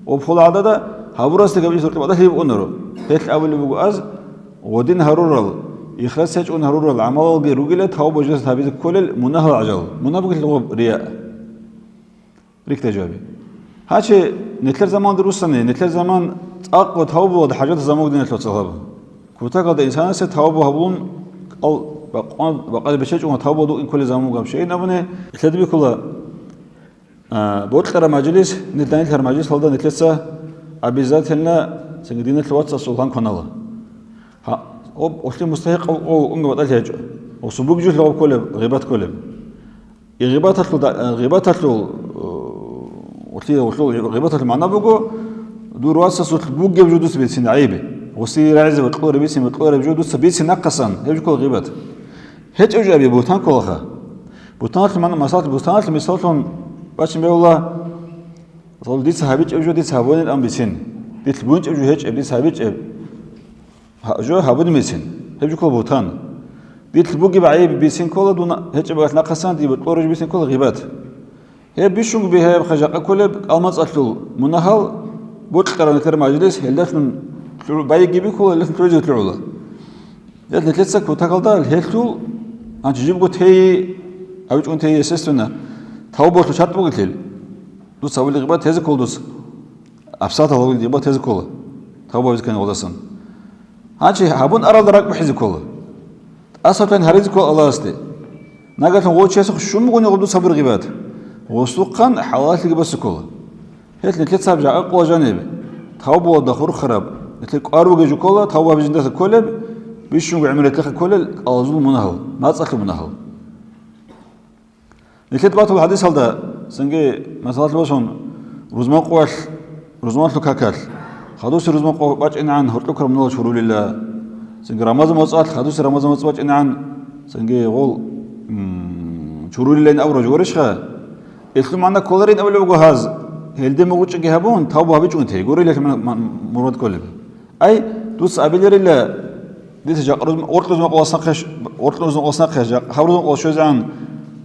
ва пхола гӀадада гьабурасдаги гьаб иш гьоркьоб батӀалъи букӀунаро. Гьелъ абулеб буго аз, гъодин гьарурал, ихлас гьечӀун гьарурал гӀамалалги ругила тавба жинца гьабизе кколел мунагьал гӀажал, мунагь бугелъул гъоб рия. Рикдай жаваби. Гьачи нилъер заман дурусани, нилъер заман цӀакъго тавбуялда хӀажатаб заман буго диналъул вацал гьаб. Кутакалда инсанасе тавбу гьабун, кӀал бакъван-, бакъазе бечечӀун тавбуялда вукӀин кколел заман буго гьаб. Щайин абуни, лъедибиккула, а, бокьараб мажлис, нилъ данилъараб мажлисалда нилъеца обязательно цинги диналъул вацасул лъан кванала. Гьа, об, олъи мустахӀикъав вукӀун батӀалъи гьечӀо. Гъосул бугеб жо гъоб кколеб, гъибат кколеб. И гъибаталъул да-, э, гъибаталъул, э, улъи-, улъул гъибаталъул магӀна буго, дур васасулъ бугеб жо дуца бицин гӀайиб. Гъосие рагӀизе бокьулареб бицин, бокьулареб жо дуца бицин нахъасан, гьеб жо ккола гъибат. ГьечӀеб жо абе бугьтан кколаха. Бугьтаналъул магӀна, масалат, бугьтаналъул мисаллъун бачӀин бегьула, масалат, дица гьабичӀеб жо дица гьабунин ан бицин. Дилъ бунчӀеб жо гьечӀеб, дица гьабичӀеб. Гьа-, жо гьабунин бицин. Гьеб жо ккола бугьтан. Дилъ бугеб гӀайиб бицин ккола, дун гьечӀеб багалъ нахъасан дие бокьулареб жо бицин ккола гъибат. Гьеб бищунго бигьаябха жакъа кколеб кӀалмацӀалъул мунагьал, бокьараб нилъер мажлис, гьелдалъун лъугӀу-, байиги бихьула, гьелдалъун лъугӀизеги лъугӀула. Гьел нилъеца кутакалда гьелъул, гьанчи жибго тей, гьабичӀун тей, естественно, тавбуялъул шартӀ бугелъул. Дуца гьабулеб гъибат тезе ккола дуца. Абсалатал гьабулеб гъибат тезе ккола. Тавба гьабизе ккани гъодасан. Гьанчи гьабун аралда ракӀ бухӀизе ккола. ТӀасалъугьин гьаризе ккола Аллагьасде. Нагагьлъун гъов чиясухъ щун бугони гъоб дуца гьабураб гъибат? Гъосухъан хӀалаллъиги босе ккола. Гьелъ нилъеца гьаб жакъа ккола жаниб. Тавбуялда хурхараб, нилъер кӀвар бугеб жо ккола, тавба гьабизе жиндаса кколеб, бищунго гӀемералъухъа кколел кӀалазул мунагьал, мацӀалъул мунагьал. Нилъеда батул хӀадисалда, цинги, масалалъ босун, рузман къоялъ, рузманалъул какалъ, хадуси рузман къо бачӀинегӀан гьоркьохъ рамуналъ чурулила, цинги, рамазан моцӀалъ, хадуси рамазан моцӀ бачӀинегӀан, цинги, гъол, м, чурулилан абураб жо гурищха? Гьелъул магӀна кколарин абулеб буго гьаз, гьелде мугъучӀиги гьабун, тавба гьабичӀунте, гурелъул магӀна, ма-, мурад кколеб. Ай, дуца абиларила, дица жакъа рузм-, гьоркьо рузман къоялъ нахъе щ-, гьоркьо рузман къоялъ нахъе жакъ-, гьаб рузман къоялъ щвезегӀан,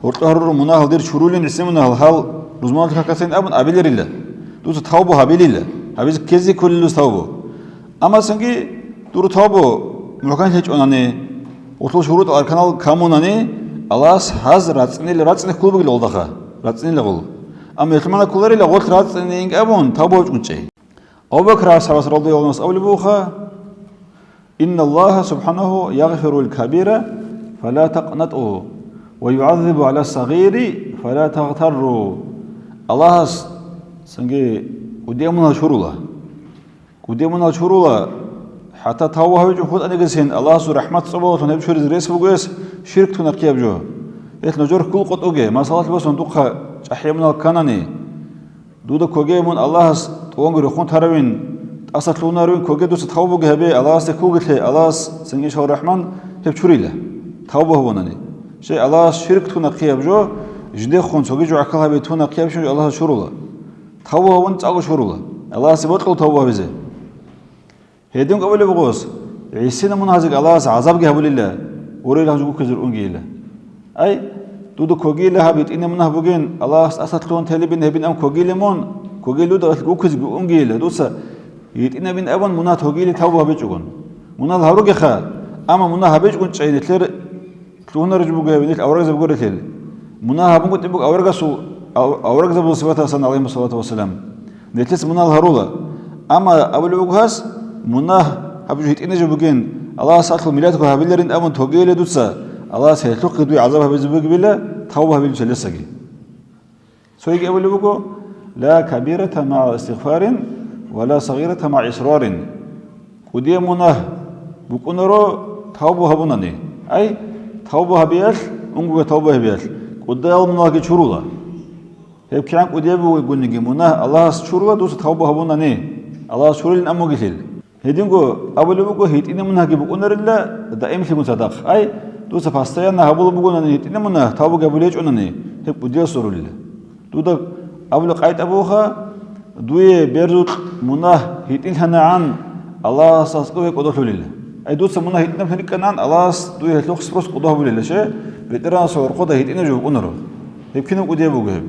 гьоркьо гьарураб мунагьал дир чурулин гӀисин мунагьал гьал рузманалъул какалъин абун абиларила. Дуца тавбу гьабилила, гьабизе ккезе кколел дуца тавбу. Амма цинги дур тавбу мухӀкан гьечӀонани, гъолъул шурутӀ-арканал камунани, Аллагьас гьаз рацӀцӀинил-, рацӀцӀине кколеб бугила гъолдаха, рацӀцӀинила гъол. Амма гьелъул магӀна кколарила гъолъ рацӀцӀинейинги абун тавбу гьабичӀунчӀей. Абу Бакр асхӀабас радияллагьу анхӀу абулеб бугоха: «Инналлагьа субхӀанагьу ягъфирул кабира, фала такънатӀу, ва югӀаззибу гӀала сагъири, фала тагътарру». Аллагьас цинги кӀудияб мунагьал чурула. КӀудияб мунагьал чурула, хӀатта тавба гьабичӀого хутӀанигесин, Аллагьасул рахӀмат цӀобаллъун гьеб чуризе рес буго гьес ширк тунахъияб жо. Гьелъ нужер хьул къотӀуге, масалалъ босун, духъа чӀахӀияб мунагьал кканани, дуда ккоге мун Аллагьас тӀуванги рохун таравин, тӀаса лъугьунаревин ккоге дуца тавбуги гьабе, Аллагьасде хьулги лъе, Аллагьас цинги иншаллагь рахӀман гьеб чурила, тавбу гьабунани. Щай Аллагьас ширк тунахъияб жо, жидехун цоги жо гӀахьал гьабе тунахъияб щун Аллагьас чурула. Тавбу гьабун цӀакъго чурула. Аллагьасе бокьула тавбу гьабизе. Гьединго абулеб буго гъос, гӀисина мун гьазиги Аллагьас гӀазабги гьабулила, гурелъул гуккизе ругейила. Ай, дуда ккогейила гьаб гьитӀинаб мунагь бугин, Аллагьас тӀаса лъугьун телебин гьебин абун ккогейила мун, ккогейила дуда гьелъ гуккизеги унгейила, дуца гьитӀинабин абун мунагь тогейилан тавбу гьабичӀогун. Мунагь гьаругеха, амма мунагь гьабичӀогун чӀей нилъер Лъугьунареб жо буго гьеб, нилъ аварагзаби гурелъул. Мунагь гьабунгутӀи буго аварагасул, ав-, аварагзабазул сипатасан, гӀалайгьимуссалату вассалам. Нилъеца мунагь гьарула. Амма абулеб буго гьас, мунагь гьаб жо гьитӀинаб жо бугин, Аллагьас гьалъул миллатго гьабиларин абун тогейилан дуца, Аллагьас гьелъухъе дуе гӀазаб гьабизе бугебила, тавба гьабилев целесаги. Цоги абулеб буго: «Ла кабирата магӀа истигъфарин ва ла сагъирата магӀа исрарин». КӀудияб мунагь букӀунаро тавбу гьабунани. Ай, тавбу гьабиялъ, унгуга тавбу гьабиялъ, кӀудиял мунагьги чурула. Гьеб кигӀан кӀудияб бугониги мунагь Аллагьас чурула дуца тавбу гьабунани, Аллагьас чурилин абун бугелъул. Гьединго абулеб буго, гьитӀинаб мунагьги букӀунарила даимлъигун цадахъ. Ай, Дуца постоянно гьабулеб бугонани гьитӀинаб мунагь, тавбаги гьабулеб гьечӀонани, гьеб кӀудиясул рулила. Дуда абула къайтӀа буха, дуе берзукь мунагь гьитӀинлъанагӀан, Аллагьас аскӀове кӀодолъулила. Ай, дуца мунагь гьитӀинаб рикӀкӀанан, Аллагьас дуе гьелъухъ спрос кӀодо гьабулила, че, БетӀергьанасул гъоркъода гьитӀинаб жо букӀунаро. Гьеб кинаб кӀудияб буго гьеб?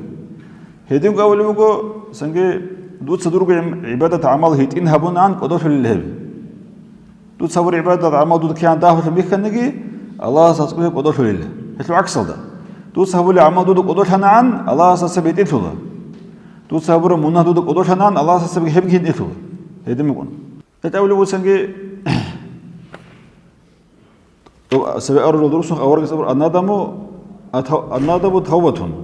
Гьединго абулеб буго, цинги дуца дурго гӀим-, гӀибадат-гӀамал гьитӀин гьабунагӀан кӀодолъулила гьеб. Дуца гьабураб гӀибадат-гӀамал дуда кигӀан дагьабулъун бихьаниги, Аллагьас аскӀове кӀодолъулила. Гьелъул гӀаксалда, дуца гьабулеб гӀамал дуда кӀодолъанагӀан, Аллагьас гьеб гьитӀинлъула. Дуца гьабураб мунагь дуда кӀодолъанагӀан, Аллагьас гьеб гьитӀинлъула. Гьедин букӀун. Гьеб абулеб буцинги, цебе арурал дурусун аварагас абур: «Аннадаму, а, тав-, аннадаму тавбатун».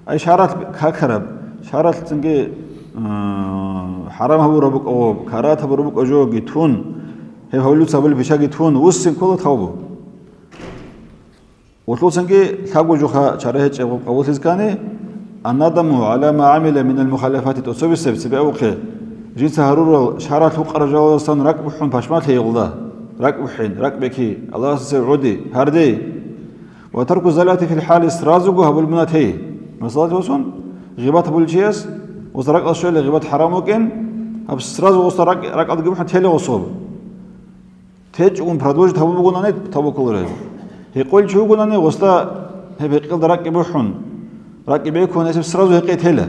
Ай, шаргӀалъ какараб, шаргӀалъ цинги, м, хӀарам гьабураб букӀа, карагьат гьабураб букӀа жоги тун, гьеб гьавлуца гьабулеб пишаги тун, вуссин ккола тавбу. Гъулъуцинги лъабго жоха чара гьечӀеб къабуллъизе ккани, «Аннадаму гӀала ма гӀамила минал мухалафати», тӀоцебесеб цебе абухъе, жинца гьарурал шаргӀалъ гьукъарал жалаздасан ракӀ бухӀун пашмалъе гьелда, ракӀ бухӀин, ракӀ бекьи, Аллагьасда цебе гӀоди, гьарде. «Ва тарку залати фил хӀали», сразуго гьабулеб мунагь тей. Масалалъе босун, гъибат гьабулев чияс, гъосда ракӀалде щвела гъибат хӀарам вукӀин, гьаб сразу гъосда ракӀ-, ракӀалдаги бухӀун тела гъособ. ТечӀогун продолжить гьабун бугонани, тавбу кколареб. Гьекъолев чи вугонани, гъосда гьеб гьекъелда ракӀги бухӀун, ракӀги бекун, гьесиб сразу гьекъей тела.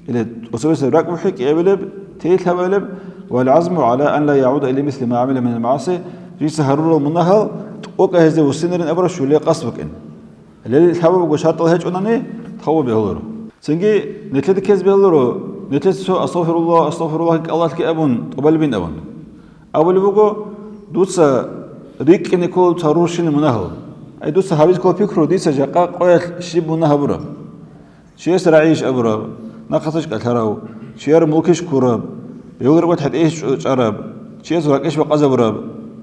Или особенно ракӀ бухӀи кӀиабилеб, тей лъабабилеб, «Вал гӀазму гӀала ан ла ягӀуда иля мисли ма гӀамила минал магӀаси», жинца гьарурал мунагьал тӀокӀаб гьезде вуссинарин абураб щулие къасд букӀин. Лъабабго шартӀал гьечӀонани, тавба бегьуларо. Цинги нилъеда ккезе бегьуларо, нилъеца цо «Астагъфируллагь, астагъфируллагь» кӀалалъги абун, тӀубалебин абун. Абулеб буго, дуца рикӀкӀине ккола цо гьарурщинаб мунагьал. Ай, дуца гьабизе ккола пикру, дица жакъа къоялъ щиб мунагь гьабураб. Чияс рагӀийищ абураб, нахъасан кӀалъарав, чияр мулкищ ккураб, бегьулареб хӀетӀейищ чӀараб, чияс ракӀищ бакъазабураб,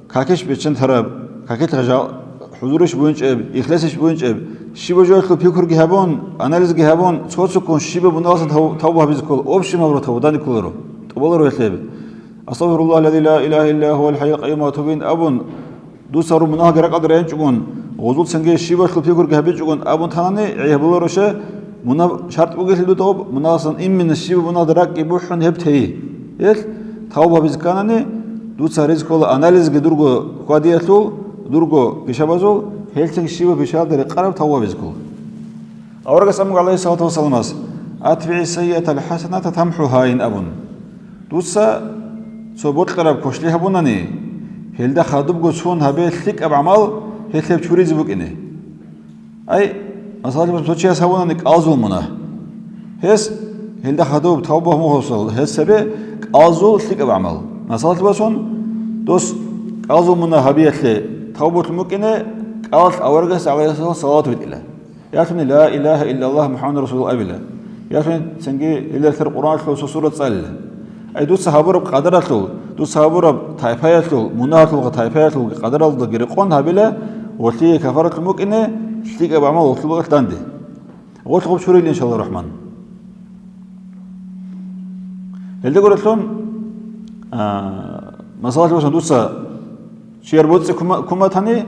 какищ беччан тараб, какилъ гъажал хӀузурищ бугьинчӀеб, ихласищ бугьинчӀеб, щибаб жоялъул пикруги гьабун, анализги гьабун, цо-цоккун щибаб мунагьалдасан тав-, тавба гьабизе ккола, общем гьабураб тавба данде кколаро, тӀубаларо гьелъ гьеб. «Астагъфируллагь аллази ла илагьа илла гьуал хӀайюл къайюм ва атубу илайгьи», абун, дуца гьарурал мунагьалги ракӀалда райинчӀогун, гъозулцинги щибалъул пикруги гьабичӀогун абун танани, гӀей гьабуларо, щай, мунагь шартӀ бугелъул дуда гъоб, мунагьалдасан именно щибаб мунагьалда ракӀги бухӀун гьеб тей. Гьелъ тавба гьабизе кканани, дуца гьаризе ккола анализги дурго хьвадиялъул, дурго пишабазул, гьелъцин щибаб пишаялда рекъараб тавба гьабизе ккола. Аварагас абун буго, гӀалайгьиссалату вассаламас: «АтбигӀи сайиатал хӀасаната тамхӀугьа», – ин абун. Дуца цо бокьараб квешлъи гьабунани, гьелда хадубго цун гьабе лъикӀаб гӀамал гьелъ гьеб чуризе букӀине. Ай, масалалъе, цо чияс гьабунани кӀалзул мунагь. Гьес гьелда хадуб тавба гьабун гьесул, гьес гьабе кӀалзул лъикӀаб гӀамал. Масалалъе босун, дос кӀалзул мунагь гьабиялъе тавбалъун букӀине, кӀалалъ аварагас гӀалайгьиссалам салават витӀила. Ялъуни «Ла илагьа иллаллагь МухӀаммадур расулуллагь» абила. Ялъуни цинги гьелдалъун Къуръаналъул цо сура цӀалила. Ай, дуца гьабураб къадаралъул, дуца гьабураб тайпаялъул, мунагьалъулха тайпаялъул къадаралдаги рекъон гьабила, гъолъие кафаратлъун букӀине лъикӀаб гӀамал гъолъул бакӀалъ данде. Гъолъ гъоб чурила, иншаллагь рахман. Гьелда гурелъун, а, масалалъе босун, дуца чияр боцӀи кума-, куматани,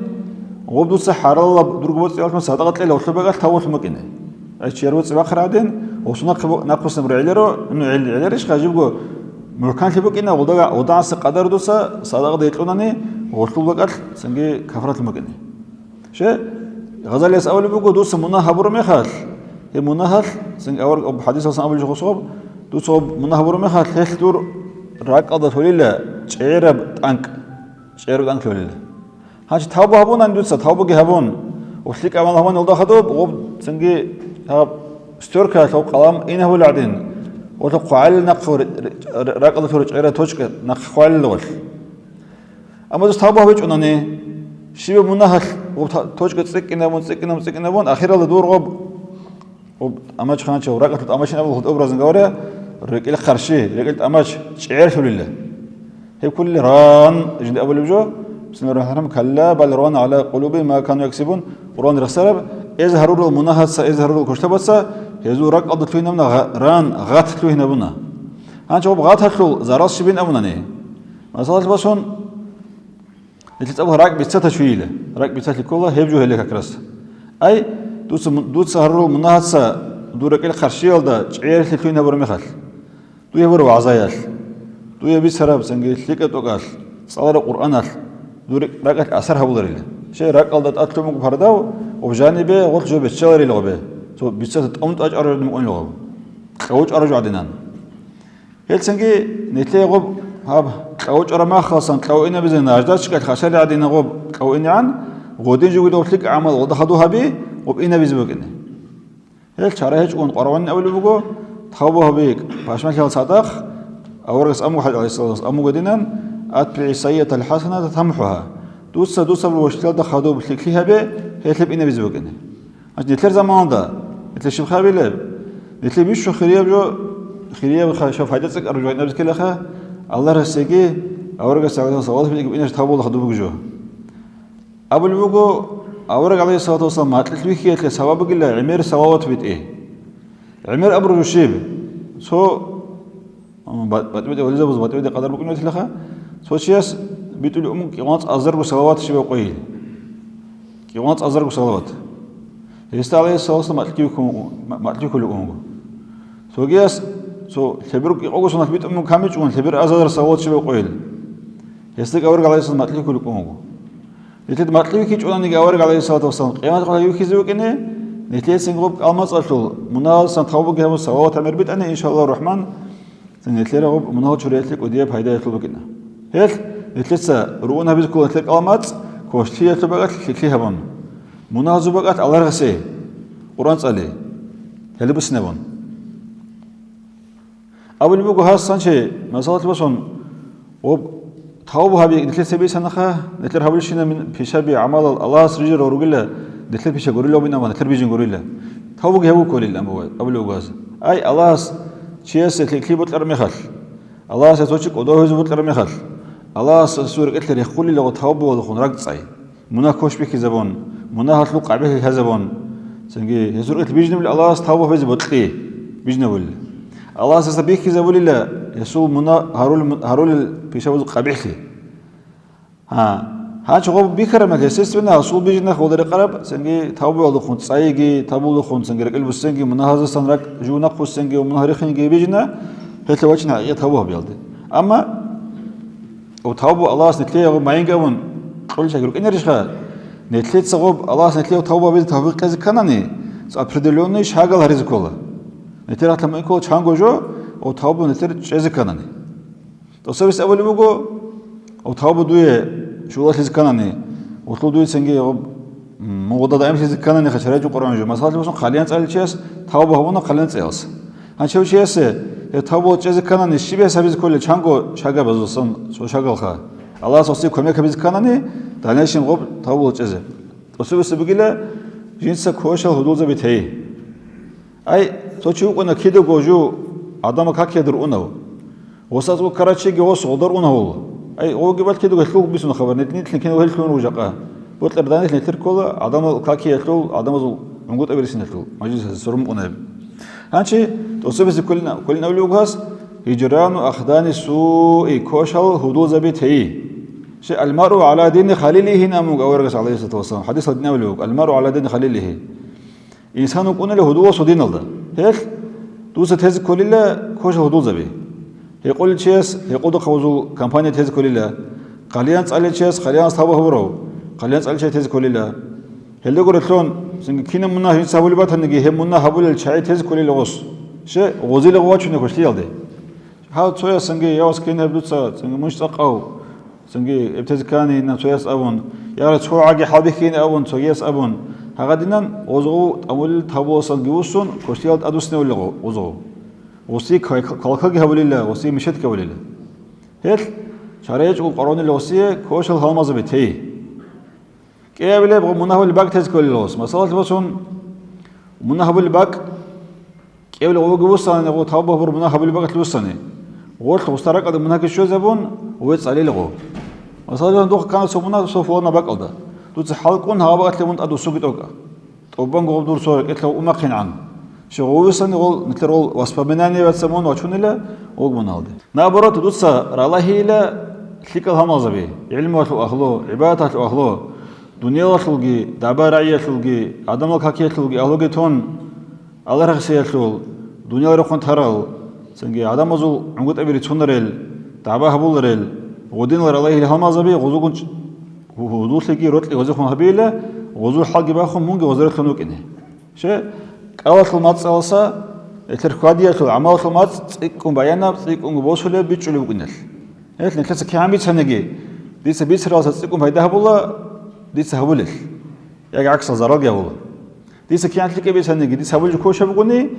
гъоб дуца хӀараллаб дурго боцӀи алъун садакъа кьела гъолъул бакӀалъ тавбалъун букӀине. Ай, чияр боцӀи бахъараб гӀадин, гъосул нахъе бо-, нахъбуссинаб гӀеларо, ну, гӀел-, гӀеларищха, жибго мухӀканлъи букӀина, гъода-, гъодагӀаси къадар дуца садакъа декьунани, гъолъул бакӀалъ цинги кафаратлъун букӀине. Щай, Гъазалияс абулеб буго, дуца мунагь гьабураб мехалъ, гьеб мунагьалъ, цинги авар-, аб-, хӀадисалъан абулеб жо хособ, дуца гьаб мунагь гьабураб мехалъ, гьелъ дур ракӀалда лъолила чӀегӀераб тӀанкӀ, чӀегӀераб тӀанкӀ лъолила. Гьанже тавба гьабунани дуца, тавбаги гьабун, ва лъикӀаб гӀамал гьабун гьелда хадуб, гъоб цинги гьаб стёркаялъул къалам ин гьабулел гӀадин, гъолъухъ хъвагӀалил нахъе ре-, ре-, ракӀалда лъураб чӀегӀераб точка нахъе хъвагӀалила гъолъ. Амма дос тавба гьабичӀунани, щибаб мунагьалъ гъоб та-, точка цӀикӀкӀинабун, цӀикӀкӀинабун, цӀикӀкӀинабун, ахиралда дур гъоб, гъоб тӀамач ханчав, ракӀалъул тӀамачин абулхъут, образно говоря, рекӀел хъарщи, рекӀел тӀамач чӀегӀерлъулила. Гьеб кколел ран, жинда абулеб жо, бисмиллагьир рахӀманир рахӀим, «Калла бал рана гӀала къулубигьим ма кану яксибун», Къуръан рехсараб, эз гьарурал мунагьаца, эз гьарурал квешлъабаца, гьезул ракӀалда лъугьинабуна гъа-, ран, гъат лъугьинабуна. Гьанчи гъоб гъаталъул зарал щибин абунани. Масалалъе босун, Нилъеца абула ракӀ бицата чуйила, ракӀ бицалъи ккола, гьеб жо гьеле как раз. Ай, дуца, дуца гьарурал мунагьаца дур рекӀел хъарщиялда чӀегӀерлъи лъугьин гьабураб мехалъ, дуе гьабураб вагӀзаялъ, дуе бицараб цинги лъикӀа тӀокӀалъ, цӀалараб Къуръаналъ дур ракӀалъ асар гьабуларила. Щай, ракӀалда тӀад лъун буго пардав, гъоб жанибе гъолъ жо беччаларила гъобе, цо бицата тӀом тӀачӀараб жо мукӀунила гъоб, кьавучӀараб жо гӀадинан. Гьелцинги нилъее гъоб гьаб кьавучӀараб махалъан кьавинабизе наждачкӀалъ хашали гӀадина гъоб кьавинегӀан, гъодин жугьутӀав лъикӀ гӀамал гъода хадуб гьаби гъоб инабизе букӀине. Гьел чара гьечӀогун къваригӀунин абулеб буго, тавба гьаби пашмалъиялда цадахъ, аварагас амуго хӀал гӀалайгьиссалату вассалам, амуго динан, «АтбигӀи саййиатал хӀасаната тамхӀугьа», дуца дусаб рокьиялда хадуб лъикӀлъи гьабе, гьелъ гьеб инабизе букӀине. Гьанже нилъер заманалда, нилъер щиб хабилеб? Нилъер бищун хирияб жо, хирияб ха-, ша пайда цӀикӀкӀараб жо гьабизе ккелаха, Аллагьасеги аварагасеги салават битӀиги букӀине тавбула хадуб буго жо. Абулеб буго, авараг гӀалайгьиссалату вассалам макьилъ вихьиялъе сабаб бугила гӀемер салават битӀи. ГӀемер абураб жо щиб? Цо Ам, ба-, батӀи-батӀи вализабаз батӀи-батӀи къадар букӀине батилаха, цо чияс битӀулеб буго кӀикъоялда цӀазарго салават щибаб къойил. КӀикъоялда цӀазарго салават. Гьесда гӀалайгьиссалату вассалам макьилъ вихьун, ма-, макьилъ вихьулеб буго. Цогияс цо лъеберго кӀикъого соналъ битӀун буго камичӀогун лъеберго азарго салават щибаб къойил. Гьесда авараг гӀалайгьиссалату вассалам макьилъ вихьулеб буго. Нилъеда макьилъ вихьичӀониги авараг гӀалайгьиссалату вассалам къиямат къоялъ вихьизе вукӀине, нилъецин гъоб кӀалмацӀалъул мунагьалдасан тавбуги гьабун салават гӀемер битӀани, иншаллагьу рахман, Цин нилъер гъоб мунагьал чуриялъе кӀудияб пайдаялъул букӀина. Гьелъ нилъеца ругьун гьабизе ккола нилъер кӀалмацӀ, квешлъиялъул бакӀалъ лъикӀлъи гьабун, мунагьазул бакӀалъ Аллагьасе Къуръан цӀали, гьеле буссинабун. Абулеб буго гьас санчи, масалалъ босун, гъоб тавба гьаби нилъеца бицанаха, нилъер гьабулщина мин пишаби гӀамалал Аллагьас рижарал ругила, нилъер пиша гурилав бин амма нилъер бижин гурила. Тавбуги гьабукколил амма абулеб буго гьас. Ай, Аллагьас чиясе лъикӀлъи бокьараб мехалъ, Аллагьас гьесул чи кӀодо гьезул бокьараб мехалъ, Аллагьас гьесул рекӀелъе реххулилаго тавбуялдехун ракӀцӀай, мунагь квеш бихьизабун, мунагьалъул къабихӀи лъазабун, цинги гьесул рекӀелъ бижинабули Аллагьас тавбу гьабизе бокьи бижинабули. Аллагьас гьесда бихьизабулила гьесул мунагь гьарул-, гьарулел пишабазул къабихӀлъи. Гьа, гьанчо гъоб бихьараб мехалъ, естественно, гьасул бижина хвалда рекъараб, цинги тавбуялдехун цӀайги, тавбуялдехун цинги рекӀел буссинги, мунагьаздасан ракӀ жугьунахъ буссинги ва мунагь рехинги бижина, гьелъ вачина гьакъикъат тавбу гьабиялде. Амма гъоб тавбу Аллагьас нилъее гъоб майинги абун кьоличаги рукӀинарищха? Нилъеца гъоб Аллагьас нилъее тавбу гьабизе тавфикъ кьезе кканани, цо определённый шагал гьаризе ккола. Нилъер гьалъа муин ккола чанго жо, гъоб тавбу нилъер чӀезе кканани. ТӀоцебес абулеб буго, гъоб тавбу дуе щулалъизе кканани, гъолъул дуе цинги гъоб, м, мугъда даимлъизе кканани хача рачӀу Къуръан жо. Масалалъ босун, хъалиян цӀаличияс тавбу гьабуна хъалиян цӀиялс. Гьанчев чиясе гьеб тавбу чӀезе кканани щиб гьабизе кколел чанго шагабазулсан цо шагалха. Аллагьас гьасие кумек гьабизе кканани, дальнейшем гъоб тавбу чӀезе. ТӀоцебесеб бугила жинца квешал гьудулзаби тей. Ай, цо чи вукӀана кидаго жо гӀадамал какиялда рукӀунав. Гъосаз уккарачиги гъос гъодор унавул. Ай, гъоги балъ кидаго гьелъул бицун хабар, нилъ-, нилъ кинав гьелъун ругу жакъа. Бокьарданилъ нилъер ккола гӀадамал какиялъул, гӀадамазул гӀунгутӀа берсиналъул, мажлисалъе сорум кьунеб. Гьанчи тӀоцебесеб кколин-, кколин абулеб буго гьас, гьижрану ахдани суи, квешал гьудулзаби тей. Щай, «Алмаръу гӀала дини халилигьи», амуг аварагас, гӀалайгьиссалату вассалам, хӀадисалда абулеб буго, «Алмаръу гӀала дини халилигьи». Инсан вукӀунила гьудуласул диналда. Гьелъ дуца тезе кколила квешал гьудулзаби. Гьекъолел чияс гьекъолда хъавузул компания тезе кколила. Хъалиян цӀалел чияс хъалиянас тавбу гьабурав, хъалиян цӀалел чияс тезе кколила. Гьелдего релълъун, цинги кинаб мунагь жинца гьабулеб батаниги, гьеб мунагь гьабулел чагӀи тезе кколила гъос. Щай, гъозила гъов вачунеб квешлъиялде. Гьав цоясанги, я васкин, гьеб дуца цинги мунш цӀакъав, цинги гьеб тезе ккани, ина цояс абун, я цо гӀаги хӀалбихьейин абун, цогияс абун, гьагадинан гъозгъов тӀамулел тавбуялдасанги вуссун, квешлъиялде тӀадвуссинавулила гъо-, гъозгъов. Гъосие кай-, калкаги гьабулила, гьосие мешетги гьабулила. Гьелъ чара гьечӀого къваригӀунила гъосие квешал гьалмагъзаби тей. КӀиабилеб гъо мунагь гьабулеб бакӀ тезе кколила гъос. Масалалъ босун, мунагь гьабулеб бакӀ, кӀиабилеб гъоги вуссани, гъо тавба гьабур мунагь гьабулеб бакӀалъ вуссани. Гъолъ гъосда ракӀалда мунагьги щвезабун, гъове цӀалила гъо. Масалалъ босун, духъ ккана цо мунагь, цо фулана бакӀалда. Дуца хӀалкӀун гьаб бакӀалъе мун тӀадвуссунги тӀокӀа. ТӀубанго гъоб дур цо рекӀелъ гьав умахъинегӀан. Щай, гъов вуссани гъол, нилъер гъол воспоминание вацамун вачунила гъог мунагьалде. Наоборот, дуца ралагьейила, ЛъикӀал гьалмагъзаби, гӀилмуялъул агьлу, гӀибадаталъул агьлу, дуниялалъулги, даба-рагӀиялъулги, гӀадамал какиялъулги агьлуги тун, Аллагь рехсиялъул, дуниял рехун тарал, цинги гӀадамазул гӀунгутӀаби рицунарел, дагӀба гьабуларел, гъудинал ралагьил гьалмагъзаби гъузулгун ч-, гьудуллъиги рокьи гъозихъун гьабейила, гъузул хӀалги бахун мунги гъозаралъун вукӀине. Ще, кӀалалъул мацӀалъа, гьелъер хьвадиялъул гӀамалалъул мацӀ цӀикӀкӀун баянаб, цӀикӀкӀунго босулеб, бичӀчӀулеб букӀиналъ. Гьелъ нилъеца кигӀан бицаниги, дица бицаралдаса цӀикӀкӀун пайда гьабула, дица гьабулелъ. Яги гӀаксал заралги гьабула. Дица кигӀан лъикӀаб бицаниги, дица гьабулеб кошаб бугони,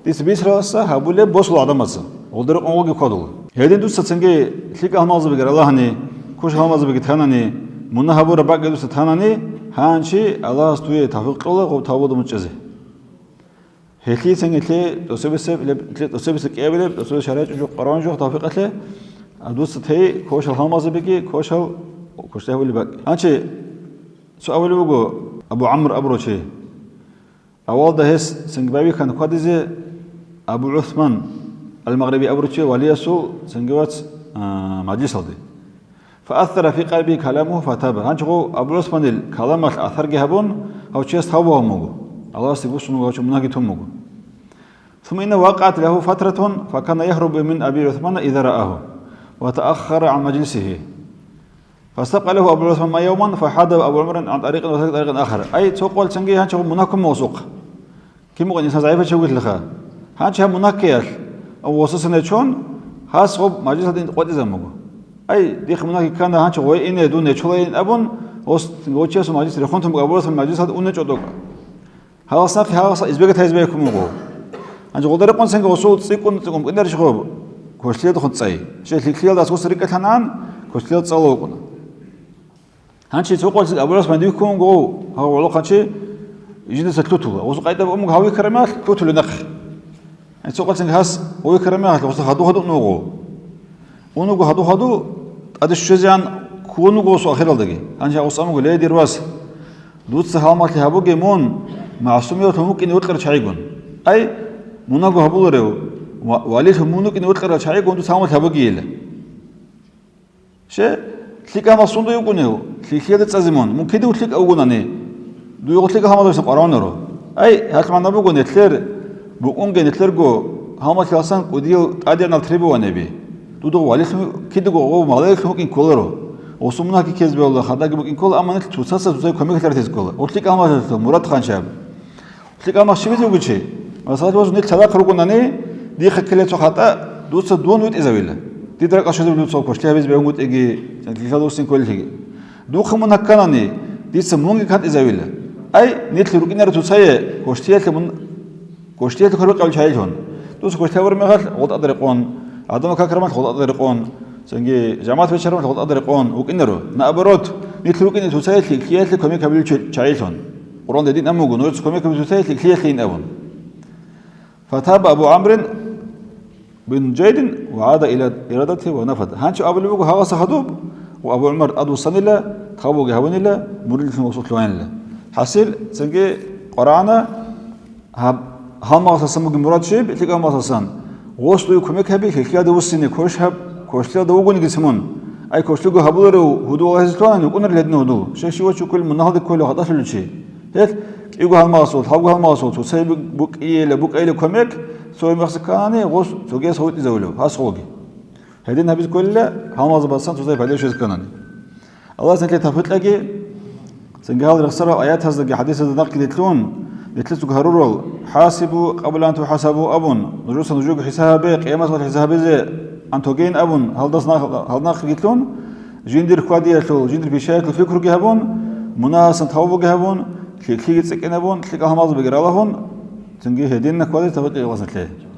дица бицаралдаса гьабулеб босула гӀадамаца, гъолда рекъон гъоги хьвадула. Гьедин дуца цинги лъикӀал гьалмагъзабиги ралагьани, кошал гьалмагъзабиги танани, мунагь гьабураб бакӀги дуца танани, гьанчи Аллагьас дуе тавфикъ кьола гъоб тавбада мучӀазе. Гьелъие цинги лъе тӀосебесеб, леб-, лъе тӀосебесеб кӀиабилеб, тӀосебесеб шаригӀат чӀужу къваригӀун жо тавфикъалъе, а дуца тей кошал гьалмагъзабиги, кошал, кошда гьабулеб бакӀ. Гьанчи цо абулеб буго Абу ГӀамр абурав чи. Авалда гьес цинги байбихьана хьвадизе Абу ГӀусман ал-Магъриби абурав чи валиясул цинги вац, а, мажлисалде. Фаасара фи къалби каламу фатаба. Гьанчи гъов Абу ГӀусманил каламалъ асарги гьабун, гьав чияс тавба гьабун буго. Аллагьасде буссун вуго, гьав чи мунагьги тун буго. Сумма инна вакъат лагьу фатратун, факана ягьрубу мин Аби ГӀусмана иза рааху, ва тааххара гӀан мажлисихи. Фастабкъа лагьу Абу ГӀусман ма явман, фахӀадаб Абу ГӀумарин гӀан тарикъин ва тарикъин ахар. Ай, цо къвалцинги гьанчи гъов мунагь ккун буго гъосухъ. Кин бугони инсан загӀипав чи вугелъулха. Гьанчи гьаб мунагь ккеялъ, гъосасан гьечӀун, гьас гъоб мажлисалде къватӀизабун буго. Ай, дихъ мунагь ккана, гьанчи гъое ине, дун гьечӀолайин абун, гъос, гъочиясул мажлис рехун тун буго, Абу ГӀусман мажлисалде унечӀо докӀа. Гьалас нахъе, гьалас избегать гьайзе байхъун буго. Гьанчи гъолда рекъон цинги гъосул цӀикӀкӀун, цӀикӀкӀун букӀинарищ гъоб? Квешлъиялдехун цӀай. Щай лъикӀлъиялда аскӀоса рикӀкӀалъанан, квешлъиял цӀалув вукӀуна. Гьанчи цо къвалцин Абу ГӀусман вихьун вуго, гьав гӀолохъанчи жиндаса лъутула. Гъосул къайда букӀун буго гьав вихьараб мехалъ лъутулев нахъе. Гьанчи цо къвалцин гьас гъов вихьараб мехалъ гъосда гьаду-гьаду ун вуго. Ун вуго гьаду-гьаду, тӀаде щвезегӀан ккун вуго гъосул ахиралдаги. Гьанчи гъос абун буго: «Ле, дир вас, дуца гьалмагълъи гьабуге мун, магӀсумиялъун вукӀине вокьарав чагӀигун. Ай, мунагьго гьабуларев, ва-, валилъун мун вукӀине вокьарав чагӀигун дуца гьалмагълъи гьабугейила». Ще, лъикӀаб гьалмагъ сундуй вукӀунев, лъикӀлъиялде цӀазе мун, мун кида лъикӀав вугонани, дуе гъо лъикӀаб гьалмагъ досин къваригӀунаро. Ай, гьалъ магӀна буго, нилъер букӀунге, нилъерго гьалмагълъи гьасан кӀудиял тӀадегӀанал требованияби. Дуда гъо валилъун кидаго гъо малаиклъун вукӀин кколаро. Гъосул мунагьги ккезе бегьула, хадаги букӀин ккола, амма нилъ цоцазда цоцазе кумек гьарулел тез ккола. Гъо лъикӀаб гьалмагълъи гьасул мурад хъанчаб. ЛъикӀаб гьалмагъ щибизе вугев чи? Масала, божун, нилъ цадахъ ругонани, дихъе ккелеб цо хатӀа, дуца дун витӀизавила. Дида ракӀалде щвезабулеб цо квешлъи гьабизе бегьун вутӀиги, лъикӀлъиялда вуссин кколелъиги. Духъе мун гьакканани, дица мунги кантӀизавила. Ай, нилъ рукӀинаро цоцае квешлъиялъе мун, квешлъиялъе квербакъабил чагӀилъун. Дуца квешлъи гьабураб мехалъ гъотӀада рекъон, гӀадамал какараб мехалъ гъотӀада рекъон, цинги жамагӀат бачараб мехалъ гъотӀада рекъон вукӀинаро. Наоборот, нилъ рукӀине цоцае лъикӀлъиялъе кумек гьабилев чи-, чагӀилъун. Къуръан дедин абун буго, нужеца кумек гьабилев цоцае лъикӀлъиялъейин абун. Фатаба Абу ГӀамрин бин Жайдин ва гӀада иля ирадати ва нафад. Гьанчо абулеб буго гьагъаса хадуб, ва Абу ГӀумар тӀадвуссанила, тавбуги гьабунила, муридлъун васулъ ванила. ХӀасил, цинги къваригӀана, гьаб-, гьалмагъасасан бугеб мурад щиб, лъикӀаб гьалмагъасасан. Гъос дуе кумек гьаби, лъикӀлъиялде вуссине, квеш гьаб, квешлъиялда вугониги цимун. Ай, квешлъиго гьабуларев гьудул Аллагьасде лъугьанани вукӀунарел гьединав гьудул. Щай щивав чи кколел мунагьалде кколев хатӀалъулев чи. Гьелъ кӀиго гьалмагъасул, лъабго гьалмагъасул цоцай бу-, букӀине, букӀине кумек, цо гьимахъ кканани, гъос цогияс гьавитӀизавулев, гьас гъоги. Гьедин гьабизе кколила, гьалмагъзабасан цоцай пайда щвезе кканани. Аллагьас нилъее тавфикъ кьеги, цинги гьал рехсарал аятаздаги хӀадисазда нахъги нилъун, нилъецаго гьарурал, «ХӀасибу къабла ан тухӀасабу» абун, нужеца нужего хӀисаб гьабе, къиямасеб хӀисаб гьабизе ан тогейин абун, гьалдас нах-, гьал нахъги лъун, жиндир хьвадиялъул, жиндир пишаялъул пикруги гьабун, мунагьасан тавбуги гьабун, лъикӀлъиги цӀикӀкӀинабун, лъикӀал гьалмагъзабиги ралагьун, цинги гьединаб хьвадизе тавфикъ кьеги Аллагьас нилъее.